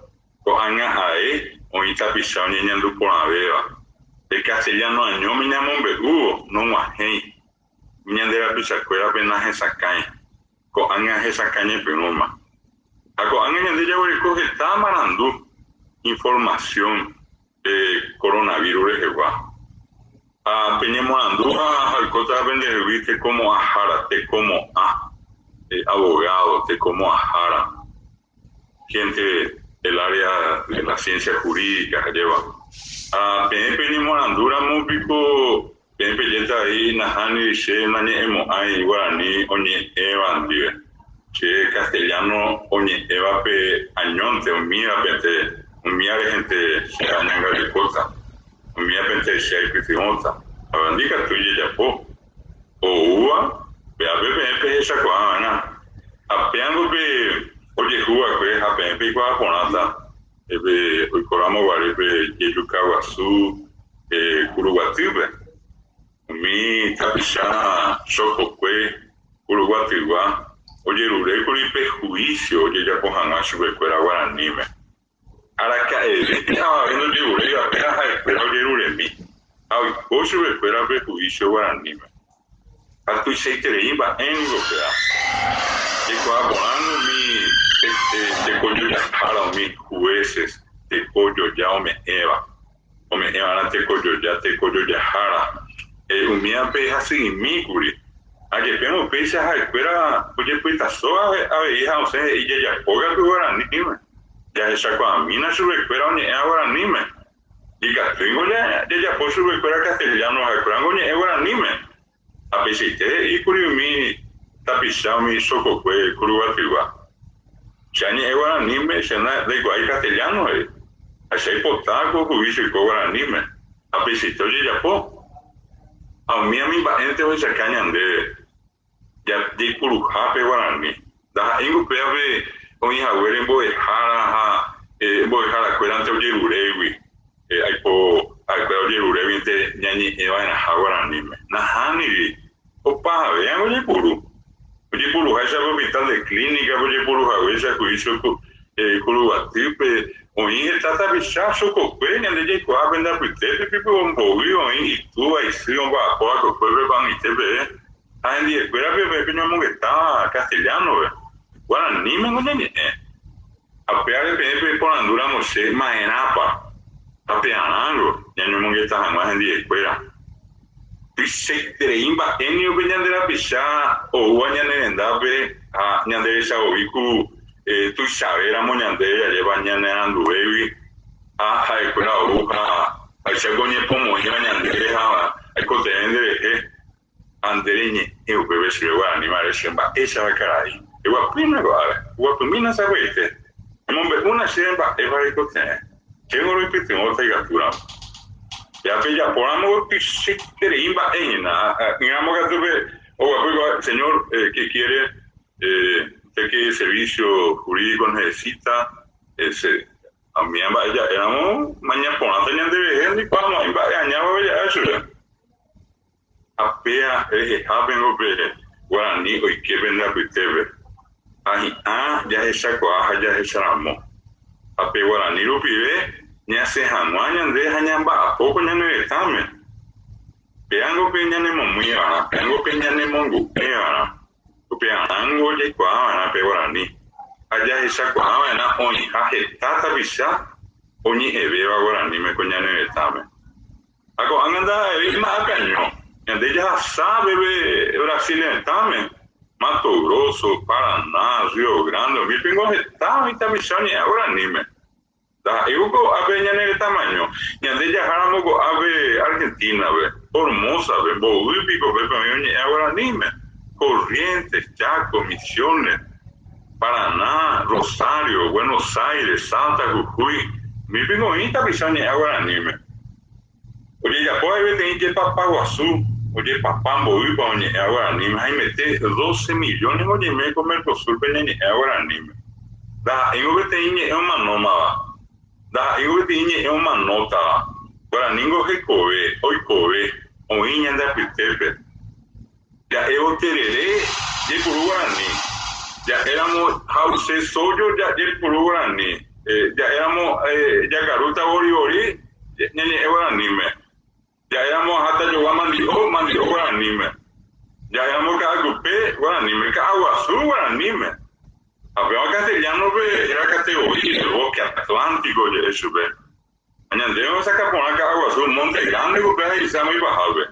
Ko'ág̃a ae oĩ tapicha oñeñandu porãvéva. Pe castellano añóme ñamombe'úvo nog̃uahẽi, ñande rapichakuérape nahesakãi. Ko'ág̃a hesakã ñepyrũma. Ha ko'ág̃a ñande jaguereko heta marandu, información, pe coronavirus rehegua. Ha peñemoarandu ha oikóta pendehegui tekomo'ãhára, tekomo'ã, abogado, tekomo'ãhára, gente del área de la ciencia jurídica jajéva. Ha peẽ peñemoarandu ramo piko peẽ pejéta avei nahániri che nañe'ẽmo'ãi guarani oñe'ẽva ndive, che castellano oñe'ẽvape añónte, umívapente, umíva rehente che añangarekóta. Umívapente che aipytyvõta. Ha ndikatúi jajapo oúva, peápe peẽ pehechakuaa va'erã. Ha péango pe ojehu va'ekue ha peẽ peikuaa porãta pe oikóramo guare pe jejuka guasu. Kuruguatýpe. Umi tapicha chokokue Kuruguatygua ojerurékuri pe juicio ojejapo hag̃ua chupekuéra guaraníme. Araka'eve avave ndojeruréiva péva ha'ekuéra ojeruremi ha oiko chupekuéra pe juicio guaraníme. Ha tuichaiterei mba'e ningo péva. Jaikuaa porãngo umi tekojojahára, umi jueces tekojoja ome'ẽva, ome'ẽva'erã tekojoja tekojojahára, umívape hasy'imíkuri. Ha jepérõ upéicha ha'ekuéra ojepytaso avei ha osẽ he'i jajapo katu guaraníme. Jahechakuaamína chupekuéra oñe'ẽva guaraníme. Ikatúingo jajapo chupekuéra castellano, ha'ekuérango oñe'ẽ guaraníme. Ha peichaite he'íkuri umi tapicha umi chokokue Kuruguatygua. Che añe'ẽ guaraníme, che ndaikuaái castellano, he'i. Ha che aipota ko juicio oiko guaraníme. Ha peichaite ojejapo. Ha umi ami mba'énte ohechaka ñandéve. Jaipuruhápe guarani. Ndaha'éingo upévape oĩ haguére mbo'ehára ha mbo'eharakuérante ojerurégui, aipo ha'ekuéra ojeruréguinte ñañe'ẽva'erãha guaraníme. Nahániri, opahavéango ojeipuru. Ojepuruháicha pe hospital de clínica-pe, ojepuruhaguéicha juicio Kuruguatýpe, oĩ heta tapicha chokokue ñande jaikuaa pende apytépe pipo mbovy oĩ itúva, isy omba'apóva kokuépe ko'ag̃aite peve. Ha hendiekuérape pe peñomongeta castellano-pe, guaranímengo ñañe'ẽ. Ha upévare peẽ peporandúramo che ma'erãpa ha pearãngo ñañomongeta hag̃ua hendiekuéra. Tuichaiterei mba'e niko pe ñande rapicha oúva ñane rendápe ha ñande rechavovi ku tuichavéramo ñande jajépa ñanearanduvégui ha ha'ekuéra ou ha ha'eháicha oñepomoĩva ñandéve ha aikotevẽ nderehe. Ha nde reñe'ẽ upépe chéve guarani mare che mba'éichapa karai. Eguapýna ko'ápe, eguapymína sagueite. Emombe'úna chéve mba'épa reikotevẽ. Chéngo roipytyvõta ikatúramo. Ja pejapóramo tuichaiterei mba'e hína. Ỹramo katu pe oguapy ko'ápe, Señor, ¿qué quiere? Usted qué servicio jurídico necesita? Ha umíva mba'e ja'éramo, maña porãta ñanderehe, ndaikuaamo'ãi mba'e añávape ja'e chupe. Ha péa rehehápengo pe guarani oike pende apytépe, ha hi'ã jahechakuaa ha jahecharamo. Ha pe guarani rupive ñasẽ hag̃ua ñande ha ñamba'apo ko ñane retãme. Péango pe ñanemomýivarã, péango pe ñanemongu'évarã, upearãngo jaikuaava'erã pe guarani, ha jahechakuaava'erã oĩha heta tapicha oñe'ẽvéva guaraníme ko ñane retãme. Ha ko'ág̃a ndaha'evéima akaño, ñande jahasa peve Brasil retãme, Mato Grosso, Paraná, Rio Grande, umi pingo heta oĩ tapicha oñe'ẽ guaraníme. Ndaha'éivo ko'ápe ñane retãmaño, ñande jaháramo ko'ápe Argentina-pe, Formosa-pe, mbovy piko pépe oĩ oñe'ẽ guaraníme, Corrientes, Chaco, Misiones, Paraná, Rosario, Buenos Aires, Salta, Jujuy, umi piko oĩ tapicha oñe'ẽ guaraníme. Ojejapo avei peteĩ jepapa guasu, ojepapa mboýpa oñe'ẽ guaraníme, haimete doce millones oñeime ko Mercosur-pe ñañe'ẽ guaraníme. Ndaha'éingo peteĩ ñe'ẽ omanómava, ndaha'éingo peteĩ ñe'ẽ omanótava, guaraningo hekove, oikove, oĩ ñande apytépe. Ja'évo terere jaipuru guarani, ja'éramo ha'use sójo jaipuru guarani, ja'éramo jakarúta vorivori ñañe'ẽ guaraníme, ja'éramo aháta jogua mandi'o, mandi'o guaraníme, ja'éramo ka'akupe guaraníme, ka'aguasu guaraníme. Ha péva castellano-pe héra categoría, el bosque atlántico oje'e chupe. Ha ñandéve osaka porã Ka'aguasu Monte Grande upe ahecháma ipahápe.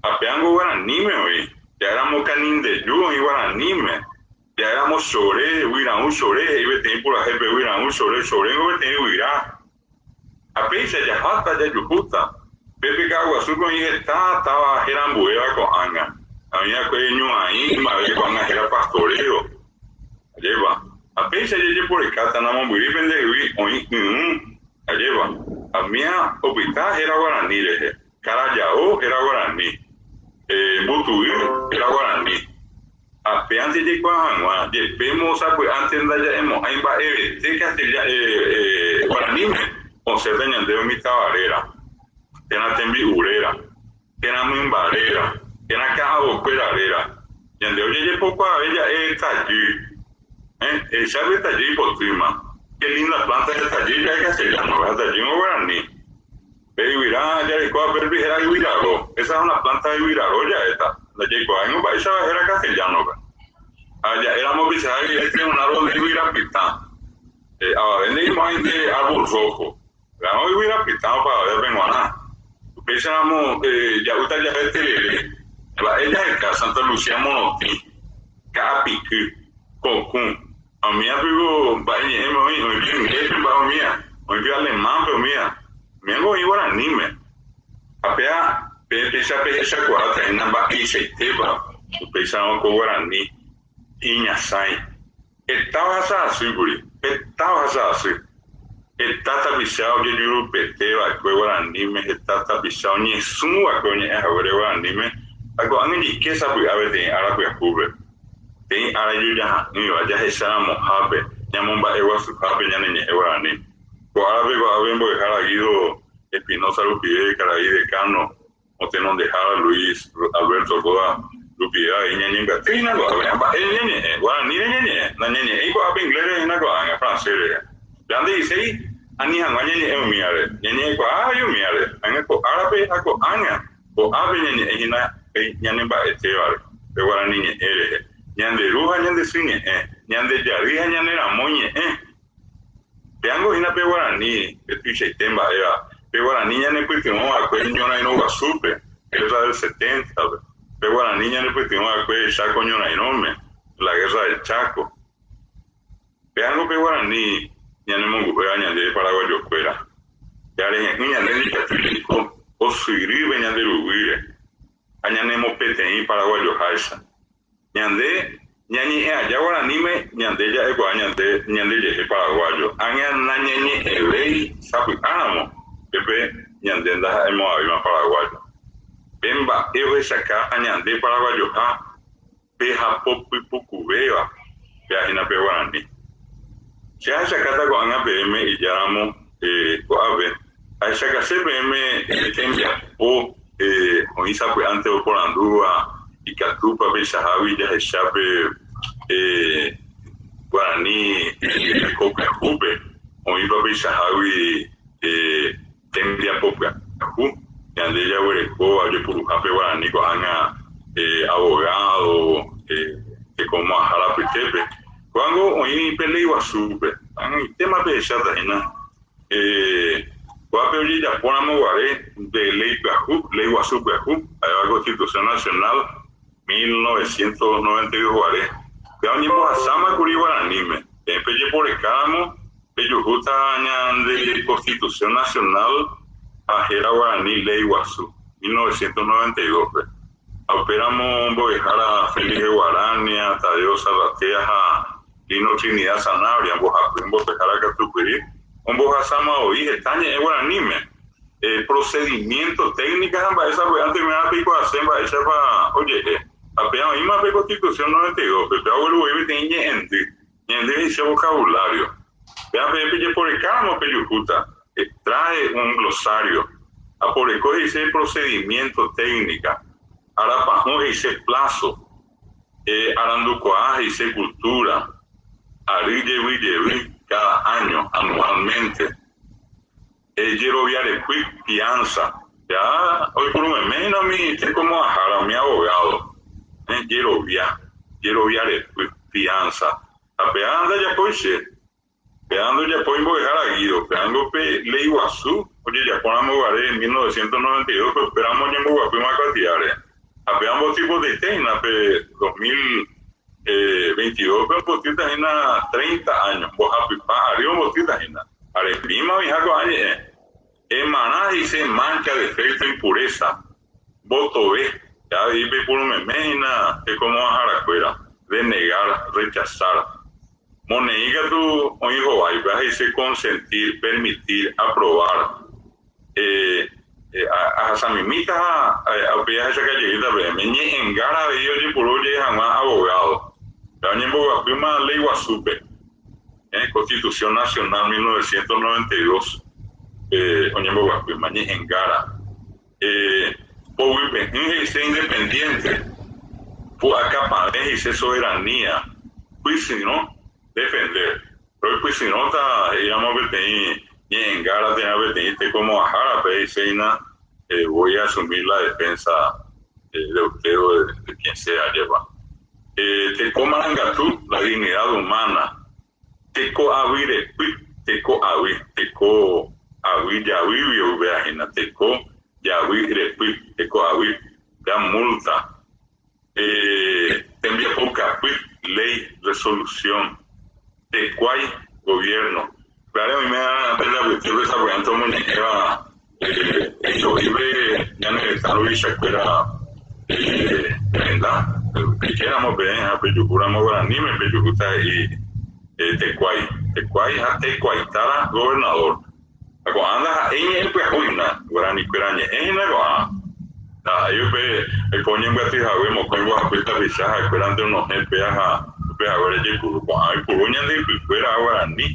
Ha péango guaraníme oĩ, ja'éramo Kanindeju oĩ guaraníme, ja'éramo Chore, Guyraũ Chore he'i peteĩ purahéipe Guyraũ Chore, Choréngo peteĩ guyra. Ha péicha jaháta jajuhúta, pépe Ka'aguasúpe oĩ heta táva héra ambuéva ko'ág̃a. Ha oĩ va'ekue ñu'aĩ ymave ko'ág̃a héra Pastoreo. Ajépa, ha péicha jajeporekáta namombyry pendehegui oĩ ỹũ, ajépa, ha umía opyta héra guarani rehe, Karajao héra guarani, Mbutuy héra guarani. Ha péante jaikuaa hag̃ua, jepémo sapy'ánte ndaja'emo'ãi mba'evete guaraníme, osẽta ñandéve umi táva réra. térã tembi'u réra, térã mymba réra, térã ka'avokuéra réra. Ñande ojejepokuaave ja'e tajy. Eh, ehechápe tajy ipotýma. Qué linda planta es el tajy ja'e castellano-pe, ha tajýngo guarani. Pe yvyra jarekóva pérupi héra yvyraro. Esa es una planta de yvyraro ja'éta. Ndajaikuaáingo mba'éichapa héra castellano-pe. Ha ja'éramo peichahágui este es un árbol de yvyra pytã. Avave nde'imo'ãi nde árbol rojo. Ramo yvyra pytã opavavévape g̃uarã. Upéicharamo ja'úta jave terere, mba'e jaheka Santa Lucía morotĩ, ka'apiky, kokũ, ha umíva piko mba'e ñe'ẽme oĩ, oĩ pe ingléspe mba'e umíva, oĩ pe alemánpe umíva, umívango oĩ guaraníme. Ha péa peẽ péicha pehechakuaáta hína mba'eichaitépa upéicharõ ko guarani iñasãi. Heta ohasa asy kuri, heta ohasa asy. Heta tapicha ojejurupete va'ekue guaraníme, heta tapicha oñesũ va'ekue oñe'ẽ haguére guaraníme, ha ko'ág̃a jeike sapy'a peteĩ ára pyahúpe, peteĩ ára ijojaha'ỹva, jahecha ramohápe, ñamomba'eguasuhápe ñane ñe'ẽ guarani. Ko árape ko'ápe mbo'ehára Guido Espinoza rupive, karai decano, Motenondehára Luis Alberto Roa rupive avei ñañembyaty hína ko'ápe. Ha mba'e ñañe'ẽ? Guaraníre ñañe'ẽ. Nañañe'ẽi ko'ápe inglés rehe hína ko'ág̃a, francés rehe. Ja nde'iséi ani hag̃ua ñañe'ẽ umívare. Ñañe'ẽkuaa avei umívare. Ág̃a ko árape ha ko'ág̃a ko'ápe ñañe'ẽ hína pe ñanemba'etévare, pe guarani ñe'ẽ rehe. Ñande ru ha ñande sy ñe'ẽ, ñande jarýi ha ñane ramói ñe'ẽ. Péango hína pe guarani, pe tuichaite mba'éva. Pe guarani ñanepytyvõ va'ekue ñorairõ guasúpe, Guerra del 70-pe. Pe guarani ñanepytyvõ va'ekue Chaco ñorairõme, la Guerra del Chaco. Péango pe guarani ñanemongu'éva ñande paraguayokuéra. Jarehe'ỹ ñande ndikatúi jaiko osyrýpe ñande ruguýre ha ñanemopeteĩ paraguayoháicha. Ñande ñañe'ẽ aja guaraníme ñande ja'ekuaa ñande ñandejehe paraguayo, ág̃a nañañe'ẽvéi sapy'áramo pépe ñande ndaha'emo'ãvéima paraguayo. Pe mba'e ohechaka ñande paraguayoha pe hapo pypukuvéva péva hína pe guarani. Che ahechakáta ko'ág̃a peẽme ijáramo ko'ápe, ahechakase peẽme tembiapo oĩ sapy'ánte oporandúva ikatúpa peichahágui jahecha pe guarani reko pyahúpe, oĩpa peichahágui tembiapo pyahu ñande jaguerekóva ojepuruhápe guarani ko'ág̃a abogado, tekomo'ãhára apytépe. Ko'ág̃a oĩ pe léi guasúpe, ag̃aitéma pehecháta hína. Ko'ápe ojejapóramo guare de léi pyahu, léi guasu pyahu, ha'éva Constitución Nacional 1992 guare, péva oñembohasáma kuri guaraníme. Peẽ pejeporekáramo pejuhúta ñande Constitución Nacional ha héra guarani léi guasu 1992-pe. Ha upéramo mbo'ehára Félix de Guarania, Tadeo Zarratea ha Lino Trinidad Sanabria, mbohapy mbo'ehára katupyry, ombohasáma voi heta ñe'ẽ guaraníme. Procedimiento, técnica ha mba'e sapy'ánte umíva peikuaase mba'éichapa oje'e. Ha péva oĩma pe Constitución 92-pe, péva ogueru voi peteĩ ñe'ẽndy, ñe'ẽndy he'ise vocabulario. Péva peẽ pejeporekáramo pejuhúta, trae un glosario. Aporeko he'ise procedimiento, técnica. Arapahũ he'ise plazo. Arandukuaa he'ise cultura. Ary jevy jevy, cada año, anualmente. Ejeroviarepy, fianza. Ja oipuru meme hína umi tekomo'ãhára, umi abogado. Jerovia, jeroviarepy, fianza. Ha péva ndajapói che. Péva ndojapói mbo'ehára Guido. Pévango pe léi guasu ojejapóramo guare 1992-pe upéramo oñemboguapýma kuatiáre. Ha péva ombotypotaite hína pe 2022-pe ombotýta hína 30 áño, mbohapypa ary ombotýta hína. Aremíma oĩha ko'ã ñe'ẽ. Emarã he'ise mancha, defecto, impureza. Mbotove, ja avei peipuru meme hína tekomo'ãharakuéra, denegar, rechazar. Moneĩ katu oĩ hováipe ha he'ise consentir, permitir, aprobar. Ahasamimíta ha upéi ahechaka jeýta peẽme. Ñe'ẽngára avei ojepuru oje'e hag̃ua abogado. Péva oñemboguapýma Léi Guasúpe, Constitución Nacional 1992 oñemboguapýma ñe'ẽngára. Poguype'ỹ he'ise independiente, pu'akapavẽ he'ise soberanía, pysyrõ, defender. Roipysyrõta he'íramo peteĩ ñe'ẽngára térã peteĩ tekomo'ãhárape he'iséina voy a asumir la defensa de usted o de quien sea, ajépa. Teko marangatu, la dignidad humana, Teko avy repy, teko avy, teko avy javýgui oupéva hína, teko javy repy, teko avy, ya multa, tembiapoukapy, léi, resolución, tekuái, gobierno. Upévare oime pende apytépe sapy'ánte omoñe'ẽva he'iho'ípe ñane retã ruvichakuéra renda, peikéramo peẽ ha pejuhúramo guaraníme pejuhúta he'i tekuái, tekuái ha tekuaitára gobernador. Ha ko'ã ndaha'éi ñe'ẽ pyahu hína, guaranikuéra ñe'ẽ hína ko'ã. Ndaha'éi upe oiko oñembyaty hague 32 tapicha ha'ekuérante onohẽ péa ha upe haguére jaipuru. Ko'ã oipuru ñande ypykuéra guarani.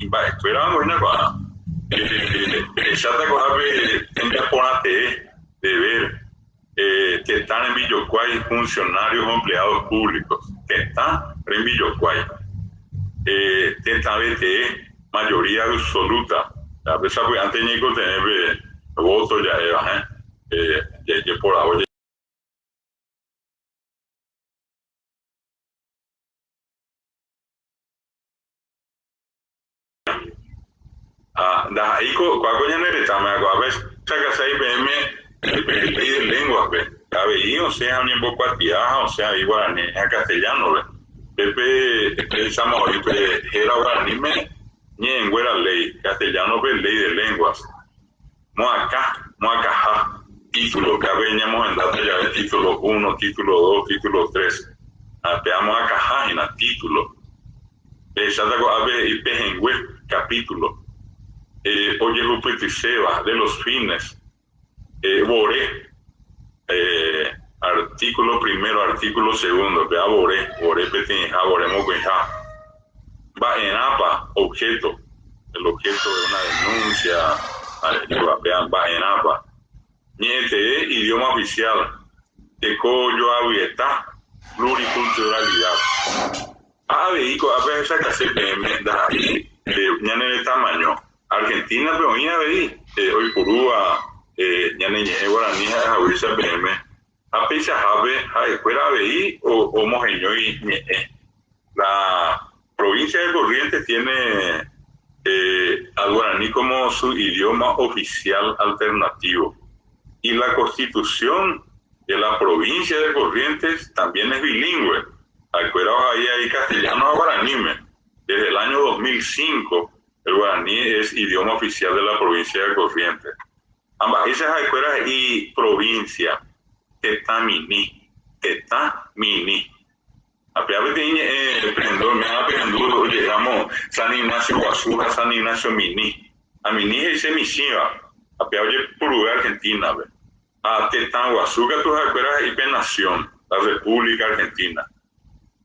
Imba'ekuéra hína ko'ã. Pehecháta ko'ápe tembiaporãtee, deber, tetã rembijokuái, funcionarios o empleados públicos, tetã rembijokuái, tetãvetee, mayoría absoluta. Pe sapy'ánte ñaikotevẽ pe voto ja'éva, jeporavo. Ha ndaha'éi ko ko ñane retãme aguápe chakasái peẽme pe ley de lenguas-pe avei osẽ ha oñembokuatia ha osẽ avei guarani ha castellano-pe. Pépe pehecháma oĩ pe héra guaraníme ñe'ẽnguéra léi, castellano-pe ley de lenguas. Moakã, moakãha, título, pe ñamohendáta jave título uno, título dos, título tres. Ha pe amoakãha hína, título. Pehecháta ko'ápe he'i pehẽngue, capítulo, ojehupytyséva, de los fines, vore, artículo primero, artículo segundo, pe avore, vore peteĩha, vore mokõiha. Mba'erãpa, objeto, el objeto de una denuncia, mba'erãpa. Ñe'ẽtee, idioma oficial, teko joavyeta, pluriculturalidad. Ha avei ko'ápe ahechakase peẽme ndaha'éi ñane retãmaño. Argentina-pe oĩ avei oipurúva ñane ñe'ẽ guarani ha'ehaguéicha peẽme ha peichahápe ha'ekuéra avei omoheñói ñe'ẽ. La provincia de Corrientes tiene al guaraní como su idioma oficial alternativo y la constitución de la provincia de Corrientes también es bilingüe. Ha'ekuéra ohai ahí castellano ha guaraníme. Desde el año 2005 el guaraní es idioma oficial de la provincia de Corrientes. Ha mba'éicha ha'ekuéra he'i provincia, Tetãmini, Tetãmini. Ha péva peteĩ ñe'ẽ pehendu, oiméva pehendu oje'éramo San Ignacio Guasu ha San Ignacio Mini. Ha mini he'ise michĩva, ha péva ojepuruve Argentina-pe. Ha tetã guasu katu ha'ekuéra he'i pe nación, la República Argentina.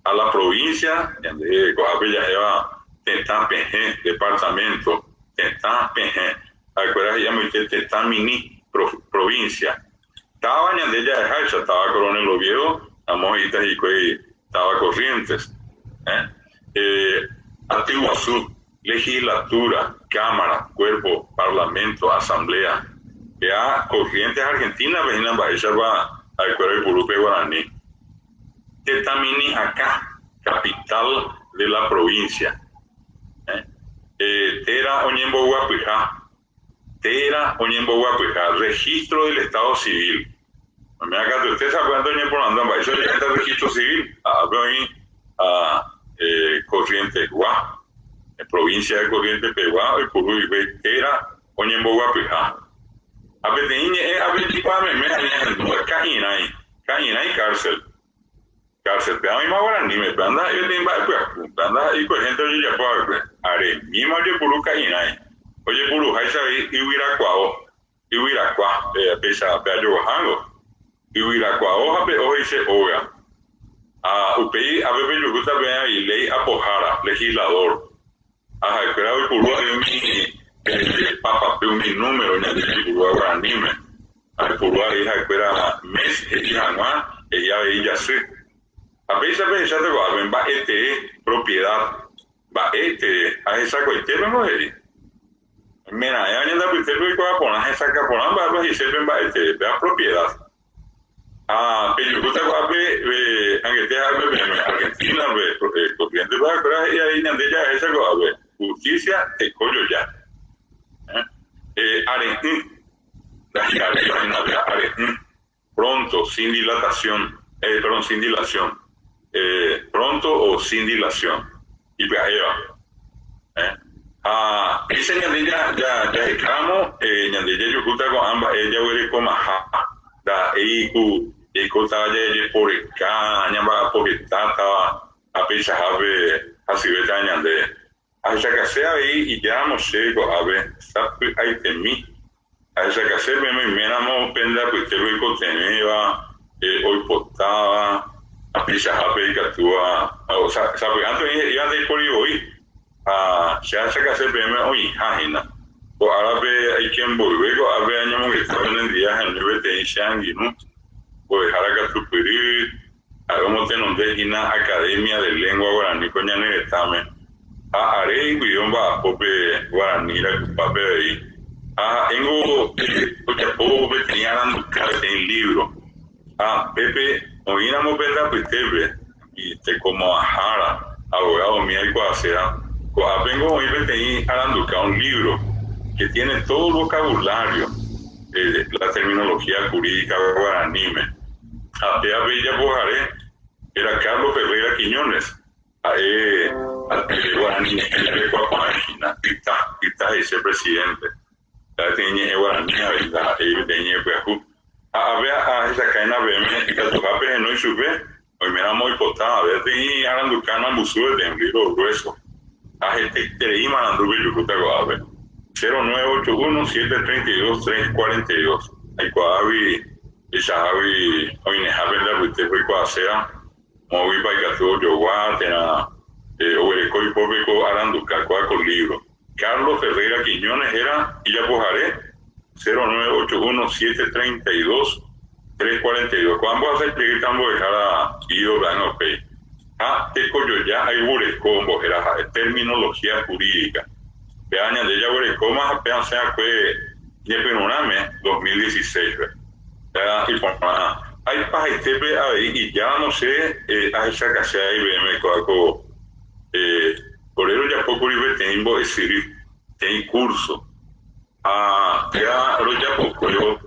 Ha la provincia, ñande ko'ápe ja'éva tetã pehẽ, departamento, tetã pehẽ. Ha'ekuéra he'i amoite tetã mini, provincia. Táva ñande ja'eháicha, táva Coronel Oviedo, amo he'íta hikuái táva Corrientes. Aty guasu, legislatura, cámara, cuerpo, parlamento, asamblea. Péa Corrientes Argentina-pe hína mba'éichapa ha'ekuéra oipuru pe guarani. Tetãmini akã, capital de la provincia. Téra oñemboguapyha, téra oñemboguapyha, registro del estado civil. Oimea katuete sapy'ánte oñeporandúva mba'éicha oje'éta registro civil, ha ápe oĩ Corrientes-gua, provincia de Corrientes-pegua oipuru hikuái téra oñemboguapyha. Ha peteĩ ñe'ẽ ápe jekuaa meme ha ñahendúva, ka'irãi, ka'irãi cárcel. Cárcel-pe oĩma guaraníme, pe ndaha'éi peteĩ mba'e pyahu, pe ndaha'éi kuehénte ojejapo va'ekue, aremíma ojepuru ka'irãi, ojepuruháicha avei yvyrakuao, yvyrakua, péicha pe ajoguahángo, yvyrakuao ha pe oheise óga. Ha upéi ápe pejuhúta peẽ avei léi apohára, legislador, ha ha'ekuéra oipuru avei umi papapy, umi número ñande jaipurúva guaraníme. Aipuru avei ha'ekuéra mes he'i hag̃ua, he'i avei jasy. Ha péicha pehecháta ko'ápe mba'e tee, propiedad, mba'e tee, ha hesakuaitépengo he'i. Oimeraẽva ñande apytépe oikuaa porã hesakã porã mba'épa he'ise pe mba'e tee, péva propiedad. Ha pejuhúta ko'ápe angete ha'épe peẽme Argentina-pe, corriente-pe ha'ekuéra he'i avei ñande jahecha ko'ápe, justicia, tekojoja. Are'ỹ. Ndahi'aréiva hína pe are'ỹ, pronto, sin dilatación, eh, perdón, sin dilación, eh, pronto o sin dilación, ipya'éva. Eh? Ha péicha ñande jahekáramo, eh, ñande jajuhúta ko'ã mba'e jaguerekomaha, ndaha'éi ku jaikótava jajeporeka, ñamba'apo hetátava, ha peichahápe hasyvéta ñande. Ahechakase avei ijáramo che ko'ápe sapy'aitemi. Ahechakase peẽme oiméramo pende apytépe oikotevẽva, oipotáva, tapichahápe ikatúva, sapy'ánte oĩ he'íva ndaipóri voi, ha che ahechakase peẽme oĩha hína. Ko árape aike mboyve ko'ápe añomongeta penendive ahendu peteĩ che angirũ, mbo'ehára katupyry, Ha'e omotenonde hína Academia de Lengua Guarani ko ñane retãme, ha are iguive omba'apo pe guarani rayhupápe avei. Ha ha'éngo ojapo peteĩ aranduka, peteĩ lívro. Ha pépe oĩramo pende apytépe tekomo'ãhára, abogado umi aikuaaséva, ko'ápengo oĩ peteĩ aranduka, un libro, que tiene todo el vocabulario de la terminología jurídica guaraníme. Ha pévape ijapohare héra Carlos Ferreira Quiñónez, ha'e guarani ñe'ẽ rerekuakuaãi hína, yta, yta he'ise presidente. Ha'e peteĩ ñe'ẽ guarani avei, ndaha'éi peteĩ ñe'ẽ pyahu. Ha ápe ahechakãina peẽme ikatuha pehenói chupe, oiméramo oipota ave peteĩ aranduka nambusu peteĩ un libro grueso. Ha hetaiterei marandu pejuhúta ko'ápe. 0981 732 342. Aikuaágui Peichahágui oĩneha pende apytépe oikuaaséva, moõguipa ikatu ojogua térã oguereko ipópe ko aranduka, kóa ko lívro. Carlos Ferreira Quiñónez héra ijapohare, 0981 732 342. Ko'ã mbohasa jeýta mbo'ehára Guido Blanc upéi. Ha tekojoja ayvureko ombohéra ha'e terminología jurídica. Péva ñande jaguerekóma ha péva osẽ va'ekue ñepyrũrãme 2016-pe. Péva iporã. Ha ipahaitépe avei ijáramo che ahechakase avei peẽme kóva ko ore rojapókuri peteĩ mbo'esyry, peteĩ curso. Ha péva rojapokuévo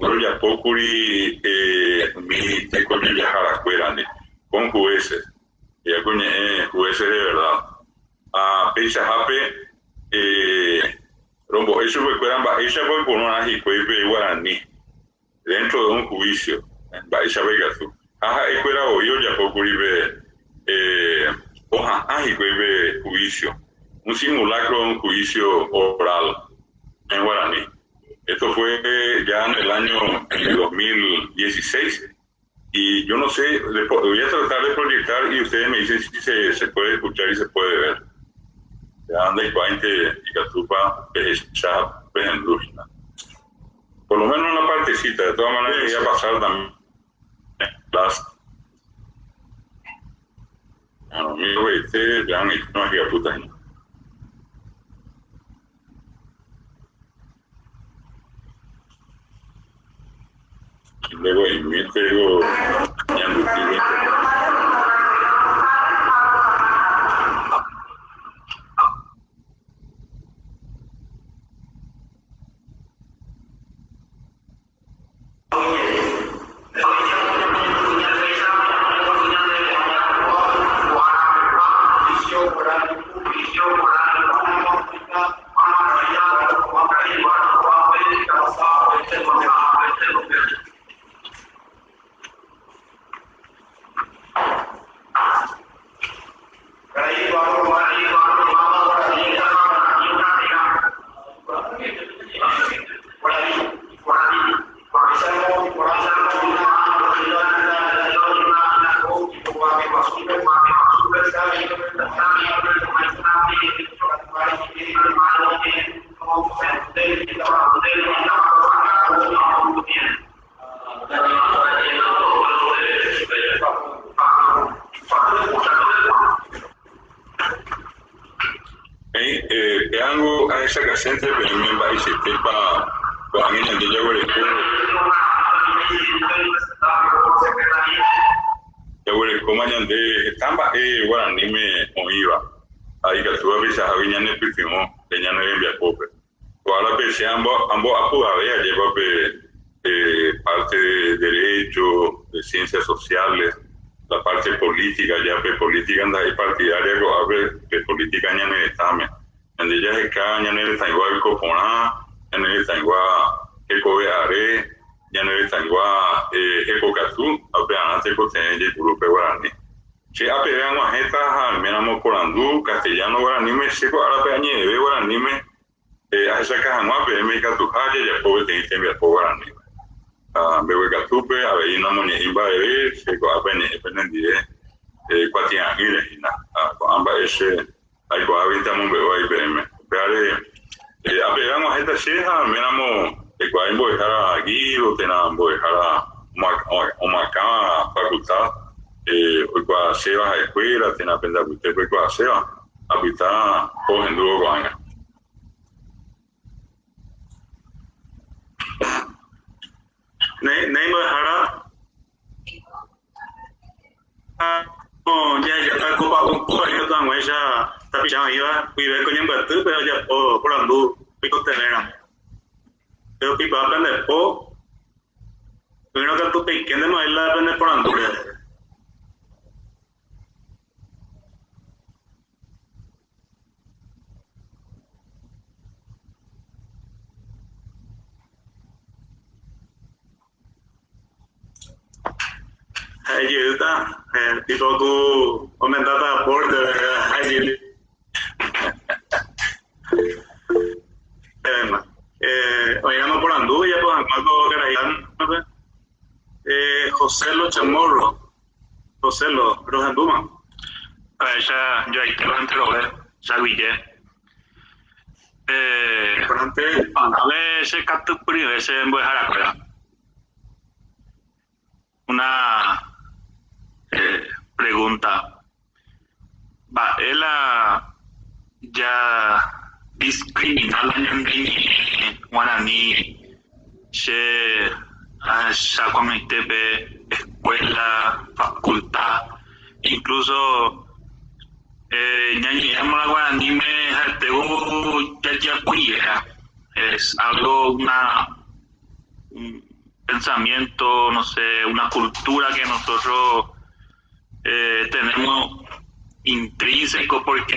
rojapókuri umi tekojojaharakuérandi, con jueces, ja ko ñe'ẽ jueces de verdad. Ha peichahápe rombo'e chupekuéra mba'éichapa oiporũrã hikuái pe guarani dentro de un juicio, mba'éichapa ikatu. Ha ha'ekuéra voi ojapókuri pe oha'ã hikuái pe juicio, un simulacro de un juicio oral en guarani. Esto fue ya en el año 2016 y yo no sé, voy a tratar de proyectar y ustedes me dicen si se, se puede escuchar y se puede ver. Ya ndaikuaáinte ikatúpa pehecha pehendu hína. Por lo menos una partecita, de todas maneras voy a pasar también las Bueno, amigo, este, vean, no puta hína. Ndeguaimíntego ñanduti internet. Ahechaukasénte peẽme mba'eichaitépa ko'ág̃a ñande jaguereko Jaguerekóma ñande heta mba'e guaraníme oĩva ha ikatúva peichahágui ñanepytyvõ pe ñane rembiapópe. Ko árape che ambo'apu'ave ajépa pe parte de derecho, de ciencias sociales, la parte política, ja pe política ndaha'éi partidaria ko'ápe, pe política ñane retãme. Ñande jaheka ñane retãygua oiko porã, ñane retãygua hekove are, ñane retãygua hekokatu, ha upearã tekotevẽ jaipuru pe guarani. Che apeve ag̃uahẽta ha oiméramo porandu castellano guaraníme, che ko árape añe'ẽve guaraníme ahechaka hag̃ua peẽme ikatuha jajapo peteĩ tembiapo guaraníme. Ha mbeguekatúpe avei namoñe'ẽi mba'eve, che ko'ápe añe'ẽ penendive kuatia'ỹre hína. Ha ko'ã mba'e che Aikuaáguinte amombe'u avei peẽme. Upévare, apeve ag̃uahẽta che ha oiméramo aikuaa imbo'ehára Guido térã mbo'ehára omoakãva facultad oikuaaséva ha'ekuéra térã pende apytépe oikuaaséva, apyta ohendúvo ko'ág̃a. Néi mbo'ehára. Jahejáta ko pa'ũ ikatu hag̃uáicha tapicha oĩva guive ko ñembyatýpe ojapo porandu oikotevẽramo. Pehupipaa pende po, ỹrõ katu peikéntema oĩ la pene porandúre. Ha'e jeýta, tipo ku omendáta aporte, ha'e jey. Oĩramo porandu ojapo hag̃ua ko karai José Lo Chamorro. José Lo, rohendúma. Ahecha joaitéva enterove, chaguije. Ave che katupyryve che mbo'eharakuéra. Una pregunta. Mba'e la ja discrimina la ñande ñe'ẽ guarani che ahecha ko'ag̃aitépe escuela, facultad, incluso ñañe'ẽramo la guaraníme ha'etévo jajapoivéha, es algo una un pensamiento, no sé, una cultura que nosotros tenemos intrínseco porque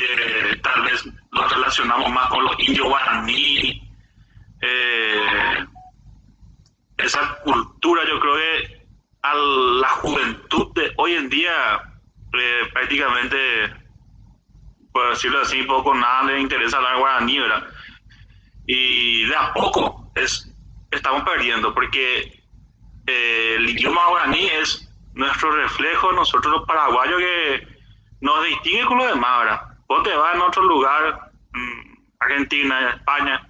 tal vez lo relacionamos más con los indios guaraní. Esa cultura yo creo que a la juventud de hoy en día prácticamente, por decirlo así, poco nada le interesa hablar guaraní, ¿verdad? Y de a poco es, estamos perdiendo porque el idioma guaraní es nuestro reflejo, nosotros los paraguayos que nos distingue con los demás, ¿verdad? Vos te vas en otro lugar, Argentina, España,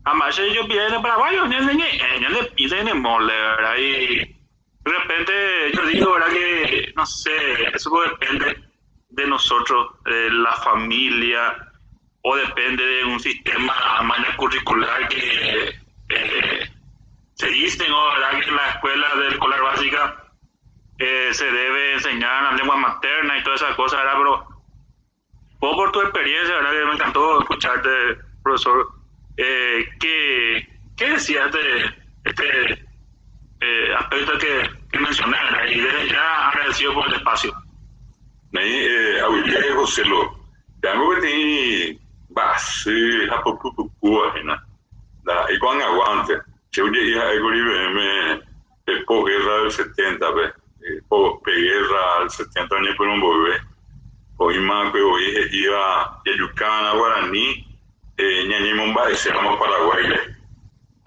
además ellos piden paraguayo, ñane piden mole, ¿verdad? Y de repente yo digo, ¿verdad? Que, no sé, eso depende de nosotros, de la familia, o depende de un sistema más curricular que se dice, ¿no? ¿Verdad? Que en la escuela del escolar básica se debe enseñar la lengua materna y todas esas cosas, ¿verdad? Pero vos por tu experiencia, ¿verdad? Que me encantó escucharte, profesor. ¿Qué decías de este aspecto que mencioné, ¿verdad? Y desde ya agradecido por el espacio. Néi, aguyje José Lo. Peango peteĩ mba'asy ha popypukúva hína. Ndaha'éi ko'ag̃aguánte. Che oje'i ha'ékuri peẽme pe posguerra del 70-pe. Pe guerra del 70 oñepyrũ mboyve, oĩma'akue voi he'íva jajukava'erã guarani ñañemomba'eséramo Paraguáire.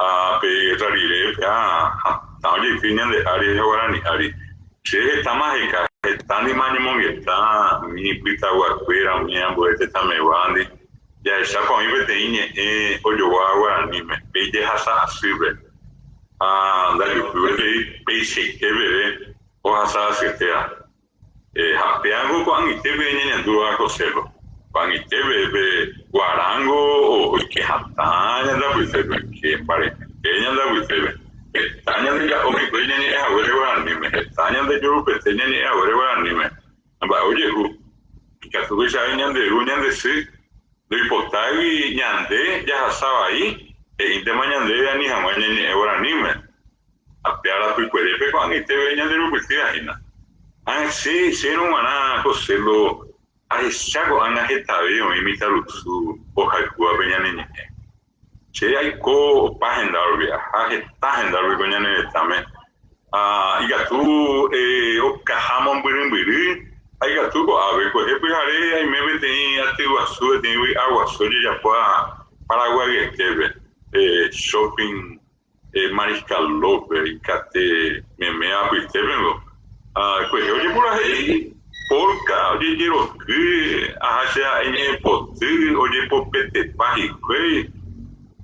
Ha pe guerra rire péa hatã ojeity ñande ári ha guarani ári. Che hetáma aheka, heta ndima añemongeta umi pytaguakuéra, umi ambue tetãmeguándi, jahechápa oĩ peteĩ ñe'ẽ ojoguáva guaraníme, pe ijehasa asýpe. Ha ndajuhúi gueteri peichaite peve ohasa asyetéva. Ha péango ko'ag̃aite peve ñañandúva ko cérro. Ko'ag̃aite peve pe. Guarango oike hatã ñande apytépe, oike mbarete ñande apytépe. Heta ñande ja'o hikuái ñañe'ẽ haguére guaraníme, heta ñande jorupete ñañe'ẽ haguére guaraníme. Ha mba'e ojehu? Ikatu tuichave ñande ru, ñande sy ndoipotáigui ñande jahasa vai, he'íntema ñandéve ani hag̃ua ñañe'ẽ guaraníme. Ha pe arapykuerépe ko'ag̃aiteve ñande rupytýva hína. Ha che, chérõ g̃uarã ko celo ahecha ko'ág̃a hetave oĩ mitãrusu ohayhúvape ñane ñe'ẽ. Che aiko opa henda rupi, aha heta henda rupi ko ñane retãme. Ha ikatu okaha mombyrymbyry ha ikatu ko'ápe. Kuehe pyhare aime peteĩ aty guasu, peteĩ vy'a guasu ojejapóva Paraguayetépe, shopping Mariscal López ikate meme apytépengo. Ha kuehe ojepurahéi polka, ojejeroky, aha che ha'e ñe'ẽpoty, ojepopetepa hikuái.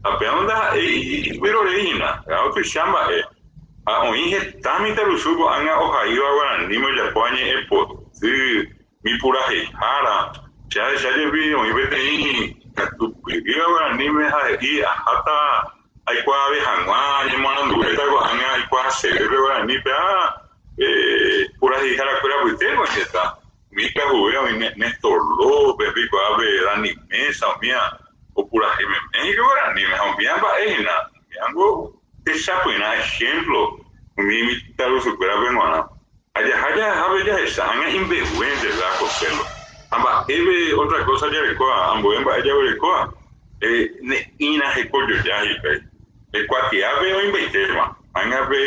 Ha péva ndaha'éi vyrorei hína, péva tuicha mba'e. Ha oĩ heta mitãrusu ko'ág̃a ohaíva guaraníme ojapóva ñe'ẽpoty, Mi puraheihára, che ahecha jepi oĩ peteĩ katupyrýva guaraníme ha he'i aháta aikuaave hag̃ua añemoaranduvéta ko'ág̃a aikuaaseve pe guaranípe ha puraheihára kuéra apytépe oĩta umi ipyahuvéva oĩ Néstor López, peikuaa pe Dani Meza umíva opurahéi meme hikuái guaraníme ha umíva mba'e hína, umívango techapyrã ejemplo umi mitãrusukuérape g̃uarã. Ha jaha jahahápe jahecha ág̃a imbeguénte la Joselo. Ha mba'épe otra kósa jarekóva, ambue mba'e jaguerekóva, ne'ĩra hekojoja hikuái. Pe kuatiápe oĩmbaitéma, ág̃a pe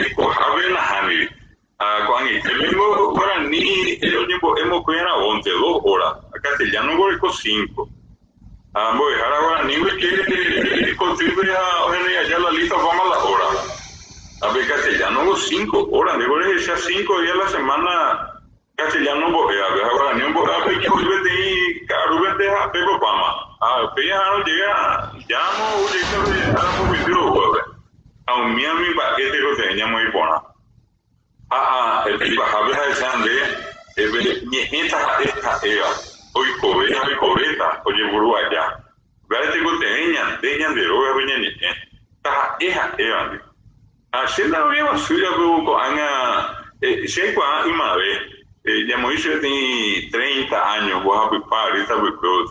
hekohápe nahániri. Ha ko'ag̃aite ningo guarani oñembo'e mokõi aravónte, dos hóra, ha castellano oguereko cinco. Ha mbo'ehára guaranígui oike kotýpe ha ohenói aja la lista opáma la hora. Ha pe castellano-ngo cinco hora, ndéko rehecha cinco día la semana castellano ombo'évape ha guarani ombo'évape oike voi peteĩ ka'arúpente ha pépe opáma. Ha upéi ahárõ jey jámo ou jeýta pe ára mbovyty oúvape. Ha umíva umi mba'e tekotevẽ ñamoĩ porã. Ha ipahápe jahecha nde ñe'ẽta ha'e ha'éva, oikove ha oikovéta ojepuru aja. Upévare tekotevẽ ñande ñande rógape ñañe'ẽ, taha'e ha'évandi. Ha che ndaroviaguasúi va'ekue ko'ág̃a, che aikuaa ymave, ñamoĩ che peteĩ treinta áño, mbohapypa ary tapykuévo,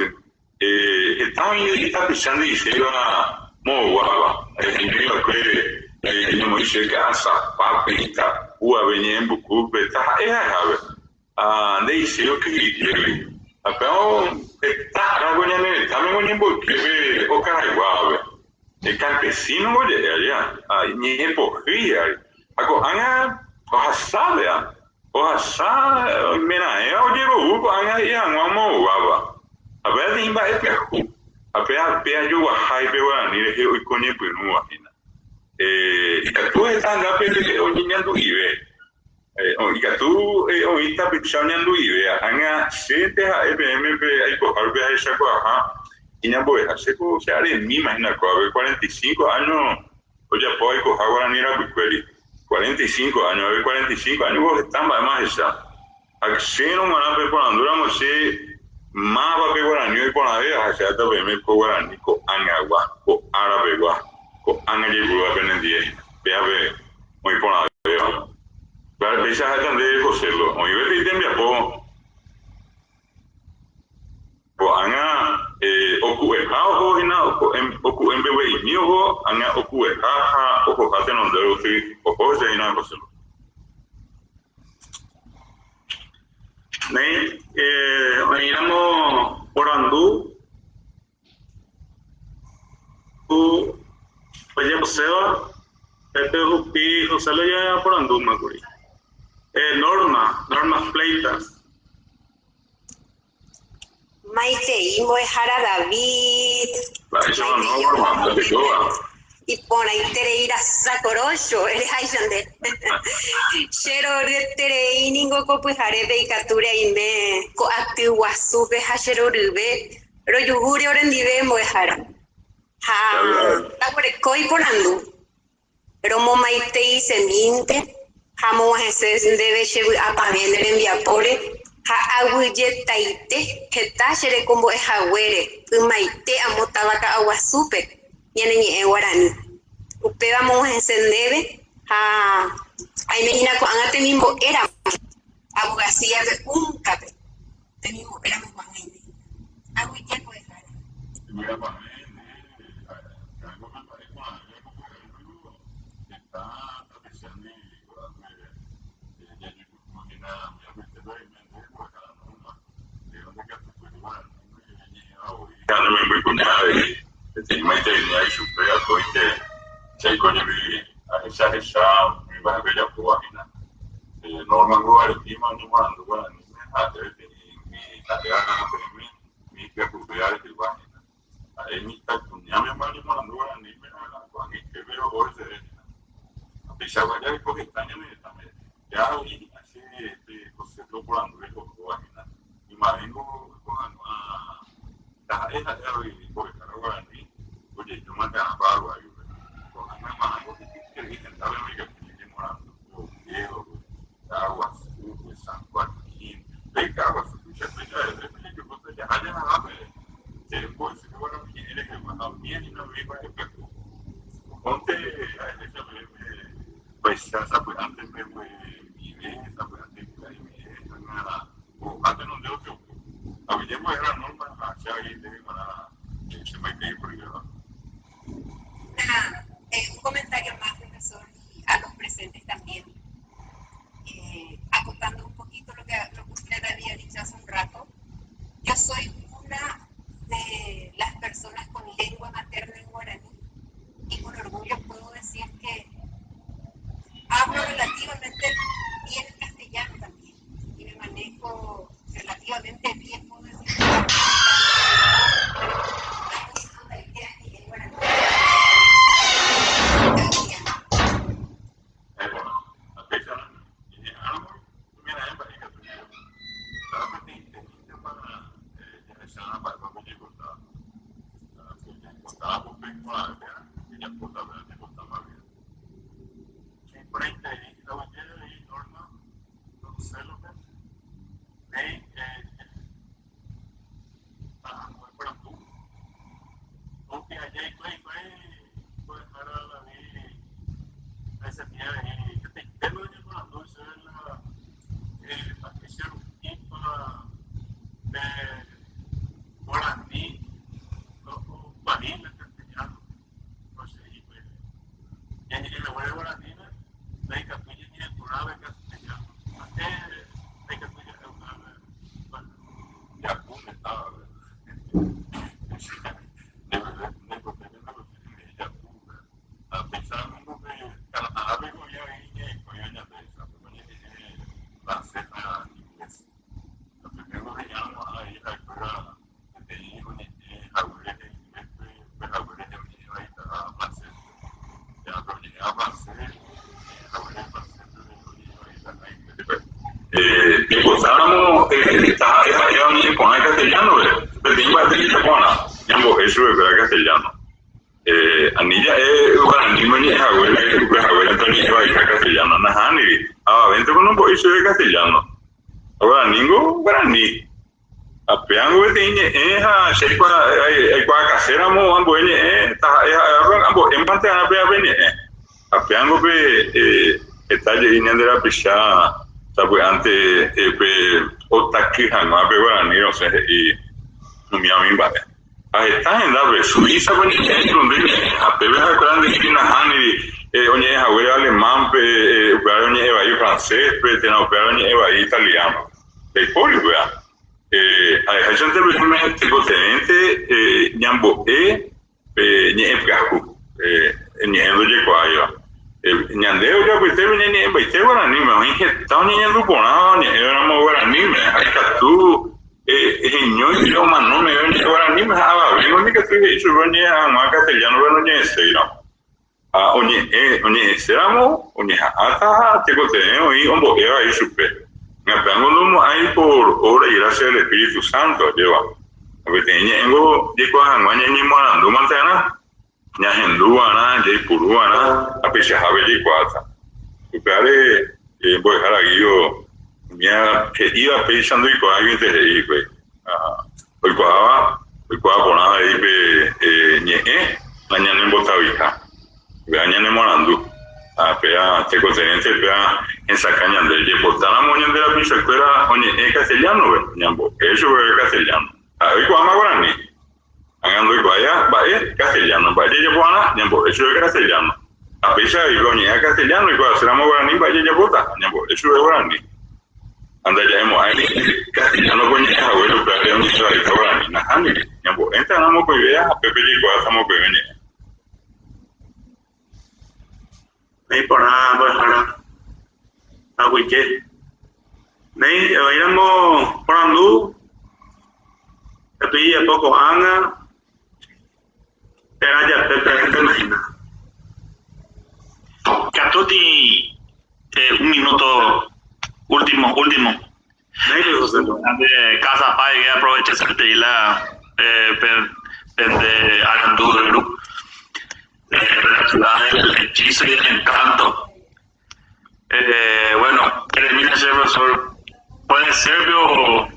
Heta oĩ tapicha nde'iséiva moõguáva, heñói va'ekue ñamoĩ chéve Ka'asapápe, Itapúape, Ñe'ẽmbukúpe, taha'e ha'ehápe, ha nde'iséi okyhyjégui. Ha péva heta ára ko ñane retãme oñemboyképe okarayguávape. Campesino-ngo oje'e aja, ha ñe'ẽ pohýi ári. Ha ko'ág̃a ohasa péva, Ohasa oimeraẽva ojerovu ko'ág̃a he'i hag̃ua omoguáva. Ha péva peteĩ mba'e pyahu, ha péva pe ajoguahái pe guarani rehe oiko ñepyrũva hína. Ikatu heta angápe oñeñandu'ive, ikatu oĩ tapicha oñandu'ive, ág̃a chénte ha'e peẽme pe aikoha rupi ahechakuaaha iñambueha. Chéko che aremíma hína ko'ápe, 45 áño Ojapo aikoha guarani rapykuéri. 45 áño, ave 45 áño ko heta mba'éma ahecha. Ha chérõ g̃uarã peporandúramo che mávape guarani oiporãve, ahecháta peẽme ko guarani ko'ág̃agua, ko ára pegua, ko'ág̃a jaipurúva penendie hína. Pévape oĩ porãvéva. Péicha aháta ndéve Joselo, oĩve peteĩ tembiapo. Ko'ág̃a oku'eha oho hína, oku'e mbegue'imi oho, ág̃a oku'eha ha ohoha tenonde rupi oho hese hína José. Néi, oĩramo porandu, ojeposéva, pépe ohupi José lo japorandúma kuri. Norma, Norma Fleitas. Maitei mbo'ehára David. Maitei Iporãiterei rasa korócho, ereháicha nde. Che roryeterei ningo ko pyharépe ikatúre aime ko aty guasúpe ha che roryve rojuhúre orendive mbo'ehára. Ha ndaguerekói porandu. Romomaiteisemínte ha amog̃uahẽse ndéve che vy'apavẽ ne rembiapóre. Ha aguyjetaite heta che rekombo'e haguére ymaite amo táva Ka'aguasúpe ñane ñe'ẽ guarani. Upéva mog̃uahẽse ndéve ha aime hína ko'ág̃a temimbo'éramo abogacía-pe UNCA-pe. Temimbo'éramo ko'ág̃a aime hína. Aguyje mbo'ehára. Un comentario más, profesor, y a los presentes también. Acotando un poquito lo que usted había dicho hace un rato, yo soy una de las personas con lengua materna en guaraní y con orgullo puedo decir que hablo relativamente bien el castellano también y me manejo relativamente bien, puedo decir que Jaipotáramo taha'e ha'éva oñe'ẽ porã castellano-pe, peteĩ mba'e jajaporã, ñambo'e chupekuéra castellano. Ani ja'e guaraníme oñe'ẽ haguére, upe haguére oñe'ẽ vaiha castellano, nahániri, avavénteko nombo'éi chéve castellano. Guaraníko guarani. Ha péango peteĩ ñe'ẽ ha che aikuaakaséramo ambue ñe'ẽ taha'e ha'évape ambo'e mante arã péva pe ñe'ẽ. Ha péango pe heta jey ñande rapicha sapy'ánte pe otaky hag̃ua pe guarani rosẽ he'i umi umi mba'e. Ha heta hendápe, Suiza-pe oñe'ẽ irundy ñe'ẽ, ha pépe ha'ekuéra nde'íri nahániri oñe'ẽ haguére alemán-pe, upévare oñe'ẽ vai francés-pe térã upévare oñe'ẽ vai italiano-pe. Ndaipóri upéva. Ha'eháichante peẽme tekotevẽnte ñambo'e pe ñe'ẽ pyahu, ñe'ẽ ndojekuaáiva. Ñande ojapytépe ñañe'ẽmbaite guaraníme, oĩ heta oñeñandu porãva oñe'ẽramo guaraníme, ha ikatu heñói omano meve oñe'ẽ guaraníme ha avavéngo nikatu he'i chupe oñe'ẽ hag̃ua castellano-pe noñe'ẽséiramo. Ha oñe'ẽ, oñe'ẽséramo oñeha'ãta ha tekotevẽ oĩ ombo'éva ichupe. Ñapyãngo ndomo'ãi por obra y gracia del Espíritu Santo, ajéva. Ha peteĩ ñe'ẽngo jaikuaa hag̃ua ñañemoarandu mante'arã, ñahendu va'erã, jaipuru va'erã ha peichahápe jaikuaáta. Upévare, mbo'ehára Guido. Umía he'íva péicha ndoikuaáiguinte he'i hikuái. Oikuaáva, oikuaa porã avei pe ñe'ẽ nañanembotavyha, upéva ñanemoarandu. Ha péva tekotevẽnte péva hesakã ñande. Jaipotáramo ñande rapichakuéra oñe'ẽ castellano-pe, ñambo'e chupe castellano. Ha'e oikuaáma guarani. Ág̃a ndoikuaáiva mba'e castellano, mba'e jajapo'arã, ñambo'e chupe castellano. Ha péicha avei pe oñe'ẽva castellano oikuaaséramo guarani mba'e jajapóta, ñambo'e chupe guarani. Ha ndaja'emo'ãi castellano ko ñe'ẽ haguére upévare oñe'ẽ vaíta guarani. Nahániri, ñambo'énte arã mokõivéva ha pépe jaikuaáta mokõive ñe'ẽ. Néi porã mbo'ehára aguyje. Néi oĩramo porandu katu ijapo ko'ág̃a térã japépe hína. Katuti un minuto último, último. Néi José. Casa Pai, aprovecha la pende arandu ryru. La ciudad del hechizo y del encanto. Bueno, termina ese profesor. Puede ser, pero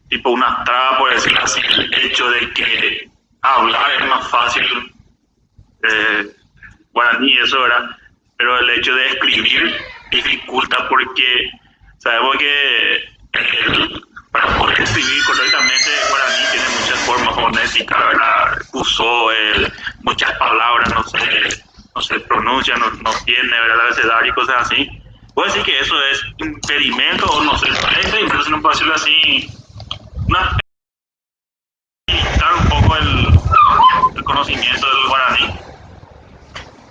tipo una traba, por decirlo así, el hecho de que hablar es más fácil, guaraní, eso, ¿verdad? Pero el hecho de escribir dificulta porque sabemos que el, para poder escribir correctamente guaraní tiene muchas formas fonéticas, ¿verdad? Usó el, muchas palabras, no se, no se pronuncia, no, no tiene, ¿verdad? El abecedario y cosas así. Puedo decir que eso es impedimento, o no sé, es impedimento, si no puedo decirlo así, una un poco el, el conocimiento del guaraní.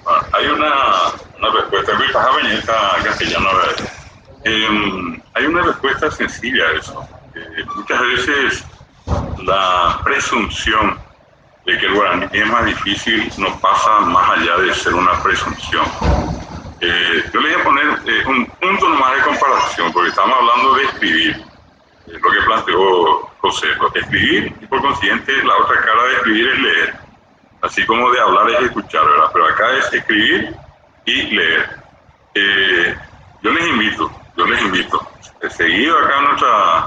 Ah, hay una, una respuesta, castellano, hay una respuesta sencilla a eso. Muchas veces la presunción de que el guaraní es más difícil no pasa más allá de ser una presunción. Yo les voy a poner un punto nomás de comparación, porque estamos hablando de escribir, lo que planteó José, lo que escribir, y por consiguiente la otra cara de escribir es leer, así como de hablar es escuchar, ¿verdad? Pero acá es escribir y leer. Yo les invito, yo les invito, seguido acá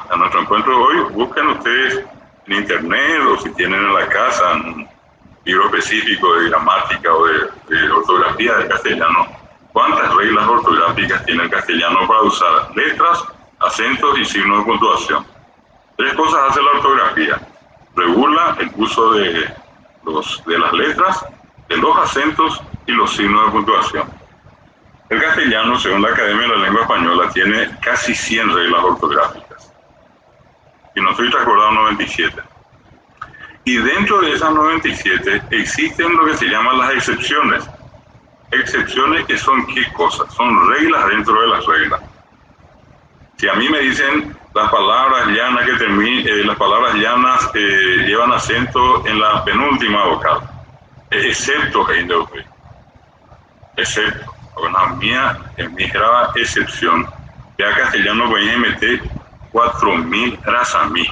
a nuestro encuentro de hoy, busquen ustedes en internet o si tienen en la casa un libro específico de gramática o de ortografía del castellano, cuántas reglas ortográficas tiene el castellano para usar letras, acentos y signos de puntuación. Tres cosas hace la ortografía. Regula el uso de las letras, de los acentos y los signos de puntuación. El castellano, según la Academia de la Lengua Española, tiene casi 100 reglas ortográficas. Y no estoy recordando 97. Y dentro de esas 97 existen lo que se llaman las excepciones. Excepciones que son qué cosas, son reglas dentro de las reglas. Si a mí me dicen las palabras llanas que termi-, las palabras llanas llevan acento en la penúltima vocal, excepto G, excepto, bueno, a mía, en mi grava excepción, ya castellano voy a meter 4000 razas mí.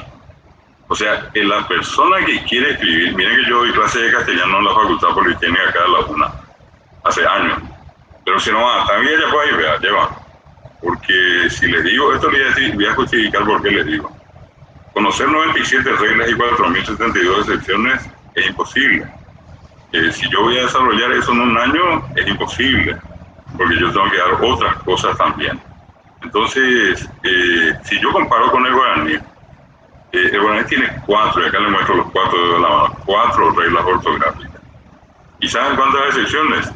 O sea, que la persona que quiere escribir, miren que yo doy clase de castellano en la Facultad Politécnica acá de la UNA, hace años, pero si no va, también ya puede ir, vea, lleva. Porque si les digo, esto les voy a decir, voy a justificar por qué les digo. Conocer 97 reglas y 4072 excepciones es imposible. Si yo voy a desarrollar eso en un año, es imposible, porque yo tengo que dar otras cosas también. Entonces, si yo comparo con el guaraní, el guaraní tiene 4, y acá les muestro los 4 de la mano, 4 reglas ortográficas. ¿Y saben cuántas excepciones?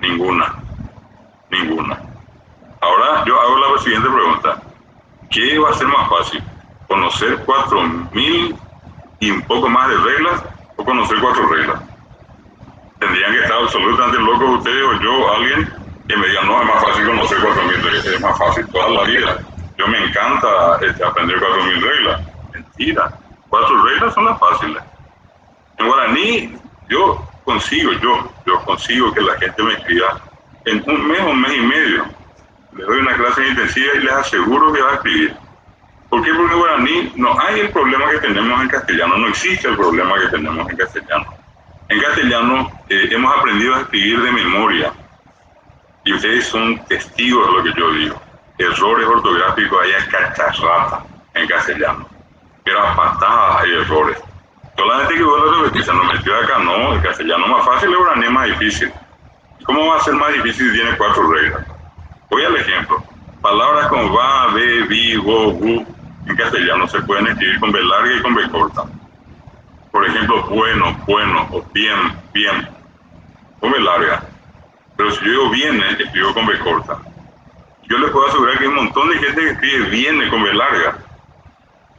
Ninguna. Ninguna. Ahora yo hago la siguiente pregunta. ¿Qué va a ser más fácil? ¿Conocer 4000 y un poco más de reglas o conocer 4 reglas? Tendrían que estar absolutamente locos ustedes o yo, o alguien que me diga, no, es más fácil conocer 4000 reglas, es más fácil toda la vida. Yo me encanta aprender 4000 reglas. Mentira, 4 reglas son las fáciles. En guaraní, yo consigo que la gente me escriba en un mes, un mes y medio. Les doy una clase intensiva y les aseguro que va a escribir. ¿Por qué? Porque en guaraní no hay el problema que tenemos en castellano, no existe el problema que tenemos en castellano. En castellano hemos aprendido a escribir de memoria. Y ustedes son testigos de lo que yo digo. Errores ortográficos hay a cacharrata en castellano. Pero a patada hay errores. Solamente que vos lo repetís, se nos metió acá, no, el castellano más fácil, el guaraní es más difícil. ¿Cómo va a ser más difícil si tiene cuatro reglas? Voy al ejemplo. Palabras como va, ve, vi, go, gu, en castellano se pueden escribir con B larga y con B corta. Por ejemplo, bueno, bueno, o bien, bien, con B larga. Pero si yo digo viene, escribo con B corta. Yo les puedo asegurar que hay un montón de gente que escribe viene con B larga.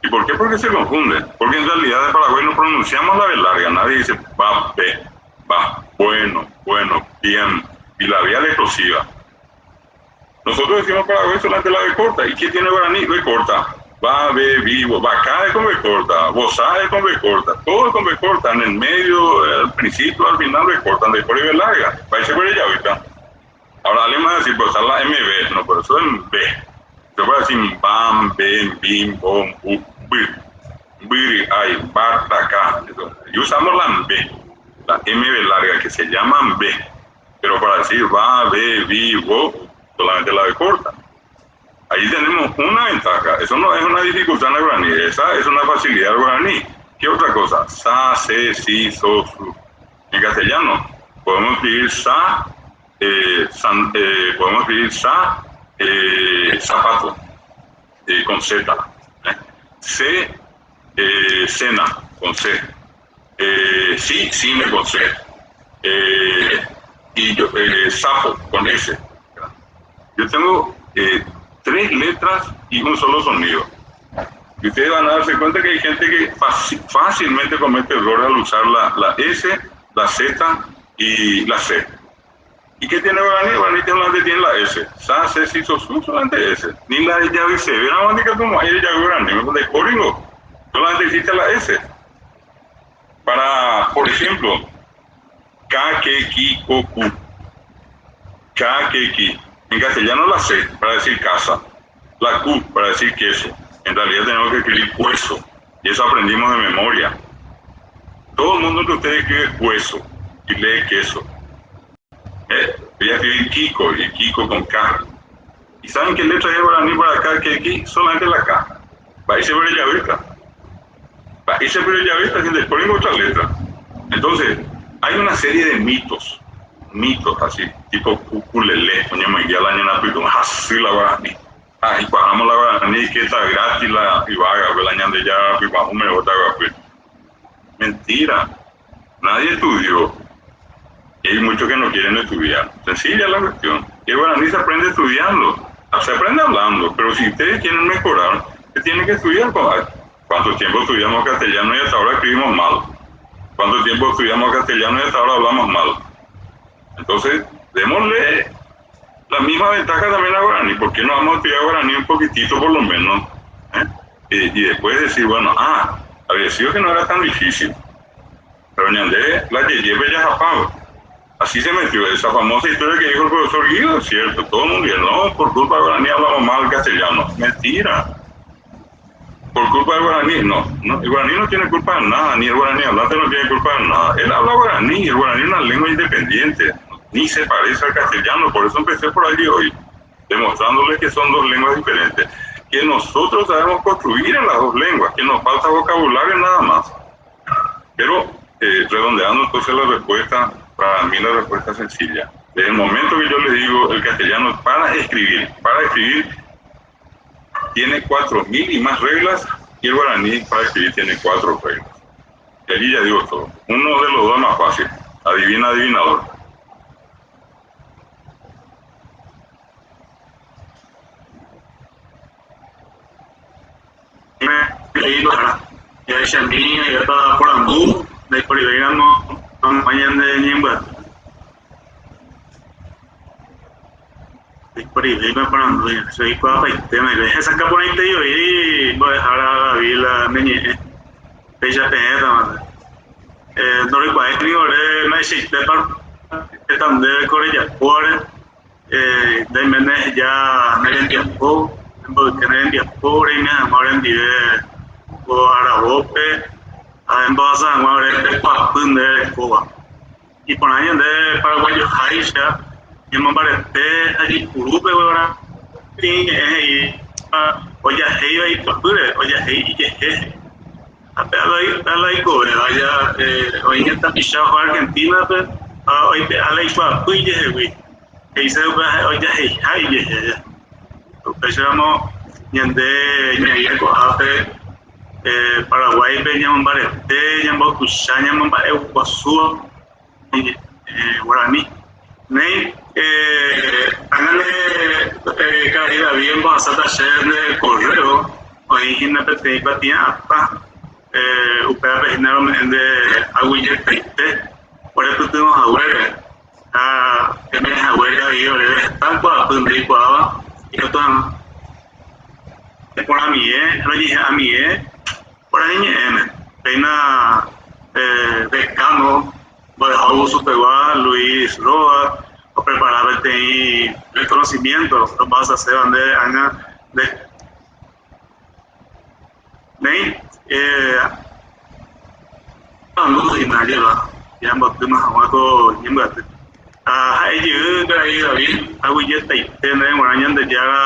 ¿Y por qué? Porque se confunde. Porque en realidad en Paraguay no pronunciamos la B larga. Nadie dice va, B, va, bueno, bueno, bien. Y la labial explosiva. Nosotros decimos Paraguay solamente la B corta. ¿Y qué tiene guaraní? B corta. Va, B, vivo. Va, acá es con B corta. Vos es con B corta. Todo es con B corta. En el medio, al principio, al final B corta. Después B larga. Va a ser por ella ahorita. Ahora alguien va a decir, pues está la MB. No, pero eso es B. Se puede decir bam, bem, bim, bom, bu, bir. Bir, ay, ba, acá. Y usamos la B, la MB larga, que se llama B. Pero para decir va, B, vi, bo, solamente la B corta. Ahí tenemos una ventaja. Eso no es una dificultad en el guaraní, esa es una facilidad del guaraní. ¿Qué otra cosa? Sa, se, si, so, su. En castellano podemos escribir sa, san, podemos escribir sa, zapato, con Z. C, cena, con C. Sí, cine con C. Y yo, sapo, con S. Yo tengo tres letras y un solo sonido. Y ustedes van a darse cuenta que hay gente que fácilmente comete errores al usar la S, la Z y la C. ¿Y qué tiene guaraní? Guaraní solamente tiene la S. Sa, C, si, so, su, solamente S. Ni la de llave C. Verán, que como hay de llave guaraní, me pone código. Solamente existe la S. Para, por ejemplo, K, K, Ki, Ko, Ku. K, K, Ki. En castellano la C, para decir casa. La Q, para decir queso. En realidad tenemos que escribir hueso. Y eso aprendimos de memoria. Todo el mundo que ustedes escribe hueso y lee queso. Voy a escribir Kiko y Kiko con K. ¿Y saben qué letra es guaraní para acá que aquí? Solamente la K. Va y se ve ya ahorita. Va y se ve ya ahorita sin después otra letra. Entonces, hay una serie de mitos. Mitos así, tipo cuculele, coño, me guía la ñana, pero así la guaraní. Ah, y pagamos la guaraní que está gratis la y vaga, pues la ñan de ya, y bajo me bota, pues. Mentira. Nadie estudió. Y hay muchos que no quieren estudiar. Sencilla la cuestión. Y el guaraní se aprende estudiando. Se aprende hablando, pero si ustedes quieren mejorar, se tienen que estudiar. ¿Cuánto tiempo estudiamos castellano y hasta ahora escribimos mal? ¿Cuánto tiempo estudiamos castellano y hasta ahora hablamos mal? Entonces, démosle la misma ventaja también a guaraní. ¿Por qué no vamos a estudiar guaraní un poquitito por lo menos? Y después decir, bueno, había sido que no era tan difícil. Pero ñandé, la yeye ya japado. Así se metió esa famosa historia que dijo el profesor Guido, es cierto, todo el mundo dice, no, por culpa de guaraní hablamos mal castellano. Mentira. Por culpa del guaraní, no, no, el guaraní no tiene culpa de nada, ni el guaraní hablante no tiene culpa de nada. Él habla guaraní, el guaraní es una lengua independiente, ni se parece al castellano, por eso empecé por allí hoy, demostrándoles que son dos lenguas diferentes, que nosotros sabemos construir en las dos lenguas, que nos falta vocabulario nada más. Pero, redondeando entonces la respuesta, para mí la respuesta es sencilla. Desde el momento que yo les digo el castellano para escribir tiene 4.000 y más reglas, y el guaraní para escribir tiene 4 reglas. Y allí ya digo todo. Uno de los dos más fácil. Adivina, adivinador. Peteĩ ñe'ẽ he'íva ojahéiva ipyapýre, ojahéi ijehe. Ha pe ala oikovéva ja oĩ tapicha oho Argentina-pe ha oipe'a la ikuaapy ijehegui, he'ise upe ha'e ojaheiha ijehe. Upéicharamo ñande ñaĩve ko'ápe Paraguáipe ñamombarete, ñambotuicha, ñamomba'eguasu guarani. Néi, ág̃ane karai David ombohasáta chéve nde correo, oĩ hína peteĩ kuatia'atã, upévape hína rome'ẽ nde aguyjetaite orepytyvõ haguére ha eme'ẽ haguére avei oréve heta kuaapy ndeikuaáva ikatu hag̃ua porãmie, roñeha'ãmie guarani ñe'ẽme. Péina decano mbo'ehaovusu pegua Luis Rodas oprepara peteĩ reconocimiento rombohasaséva nde ág̃a nde. Néi, arandu hína ajépa ñambotýma hag̃ua ko ñembyaty. Ha ha'e jey karai David aguyjetaite ndéve g̃uarã Ñandejára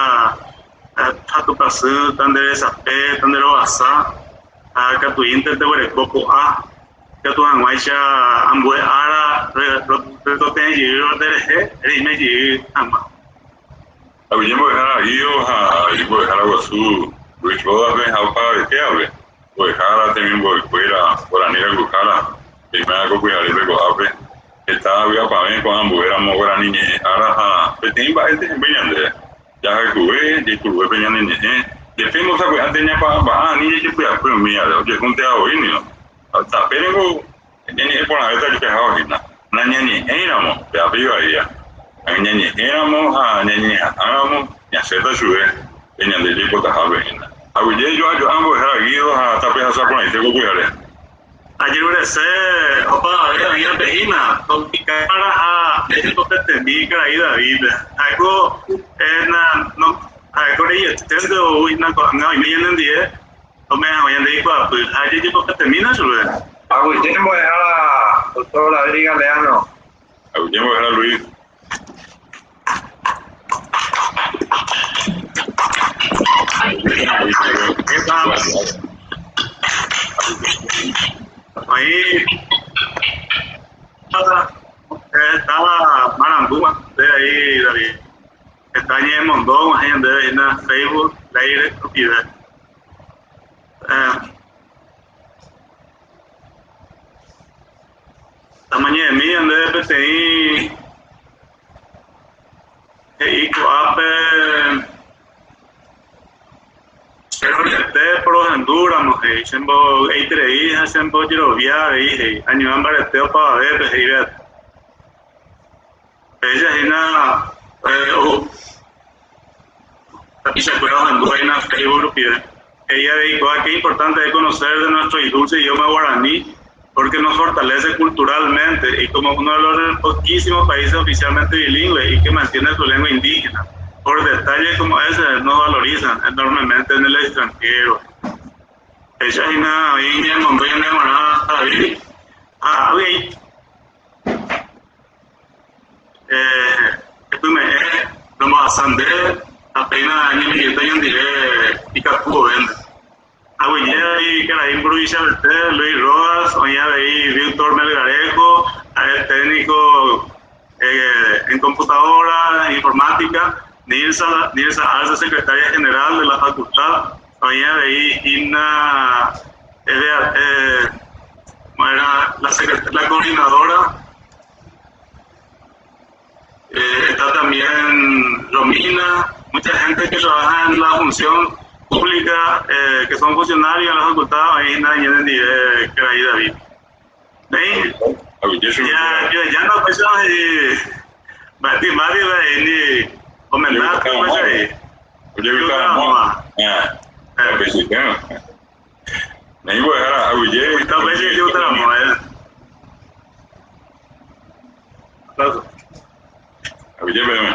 ha Tupãsy tanderesape, tanderovasa ha katuínte teguereko po'a ikatu hag̃uáicha ambue ára rekotevẽ jey nderehe reime jey hag̃ua. Aguyje mbo'ehára Guido ha imbo'ehára guasu Luis Rodas-pe ha opavavetévape, mbo'ehára, temimbo'ekuéra, guarani rayhuhára, peiméva ko pyharépe ko'ápe, heta vy'apavẽ ko'ã ambuéramo guarani ñe'ẽ ára ha peteĩ mba'énte hemby ñandéve, jahayhuve, jaipuruve pe ñane ñe'ẽ, jepémo sapy'ánte ñapa'ãpa'ã ani jajepy'apy umívare, ojehúntea voi niko. Tapérengo Ñañe'ẽ porãvéta jepehávo hína. Nañañe'ẽiramo, pévape ivaíva. Ha ñañe'ẽramo ha ñañeha'ãramo, ñasẽta chupe pe ñande jaipotahápe hína. Aguyje jo'a jo'a mbo'ehára Guido ha tapehasa porãite ko pyhare. Ajerurese opavave oĩvape hína, topikára ha ejepopetemi karai David-pe. Ha'éko ha'éko reieténte ou hína ko'ág̃a oime ñanendie. Ome'ẽ hag̃ua ñande ikuaapy ha jajepopetemína chupe. Aguyje mbo'ehára Doctor David Galeano. Aguyje mbo'ehára Luis. Oĩ táva marandu de ahí David. Heta ñemondo og̃uahẽ ñandéve hína Facebook Live rupive. Amañe'ẽmi ñandéve peteĩ he'i ko'ápe che roryete porohendúramo he'i, chembovy'aiterei ha chembojerovia avei he'i, añuã mbarete opavavépe he'i Péicha hína tapichakuéra ohendúva hína Facebook rupive. He'i avei kóva que importante es conocer de nuestro dulce idioma guaraní porque nos fortalece culturalmente y como uno de los poquísimos países oficialmente bilingües y que mantiene su lengua indígena. Por detalles como ese nos valorizan enormemente en el extranjero. Péicha hína oĩ ñamondo ñane g̃uarã David ha avei. Hepyme'ẽ rombohasa ndéve ha péina ñeme'ẽta ñandive ikatu vovénte. Aguyje avei karai mburuvicha vete Luis Rodas, oĩ avei Víctor Melgarejo, ha'e técnico en computadora, informática, Nilsa, Nilsa Arce, secretaria general de la facultad, oĩ avei hína era la, la coordinadora. Eh, está también Romina, mucha gente que trabaja en la función pública, eh, que son funcionarios en la facultad, ahí en eh, David. Ya, yo ya no pues Mati Mati ni comentar pues ahí. Oye, Néi mbo'ehára, aguyje. Tapeche jeutaramo, eh. Aplauso. Aguyje peẽme.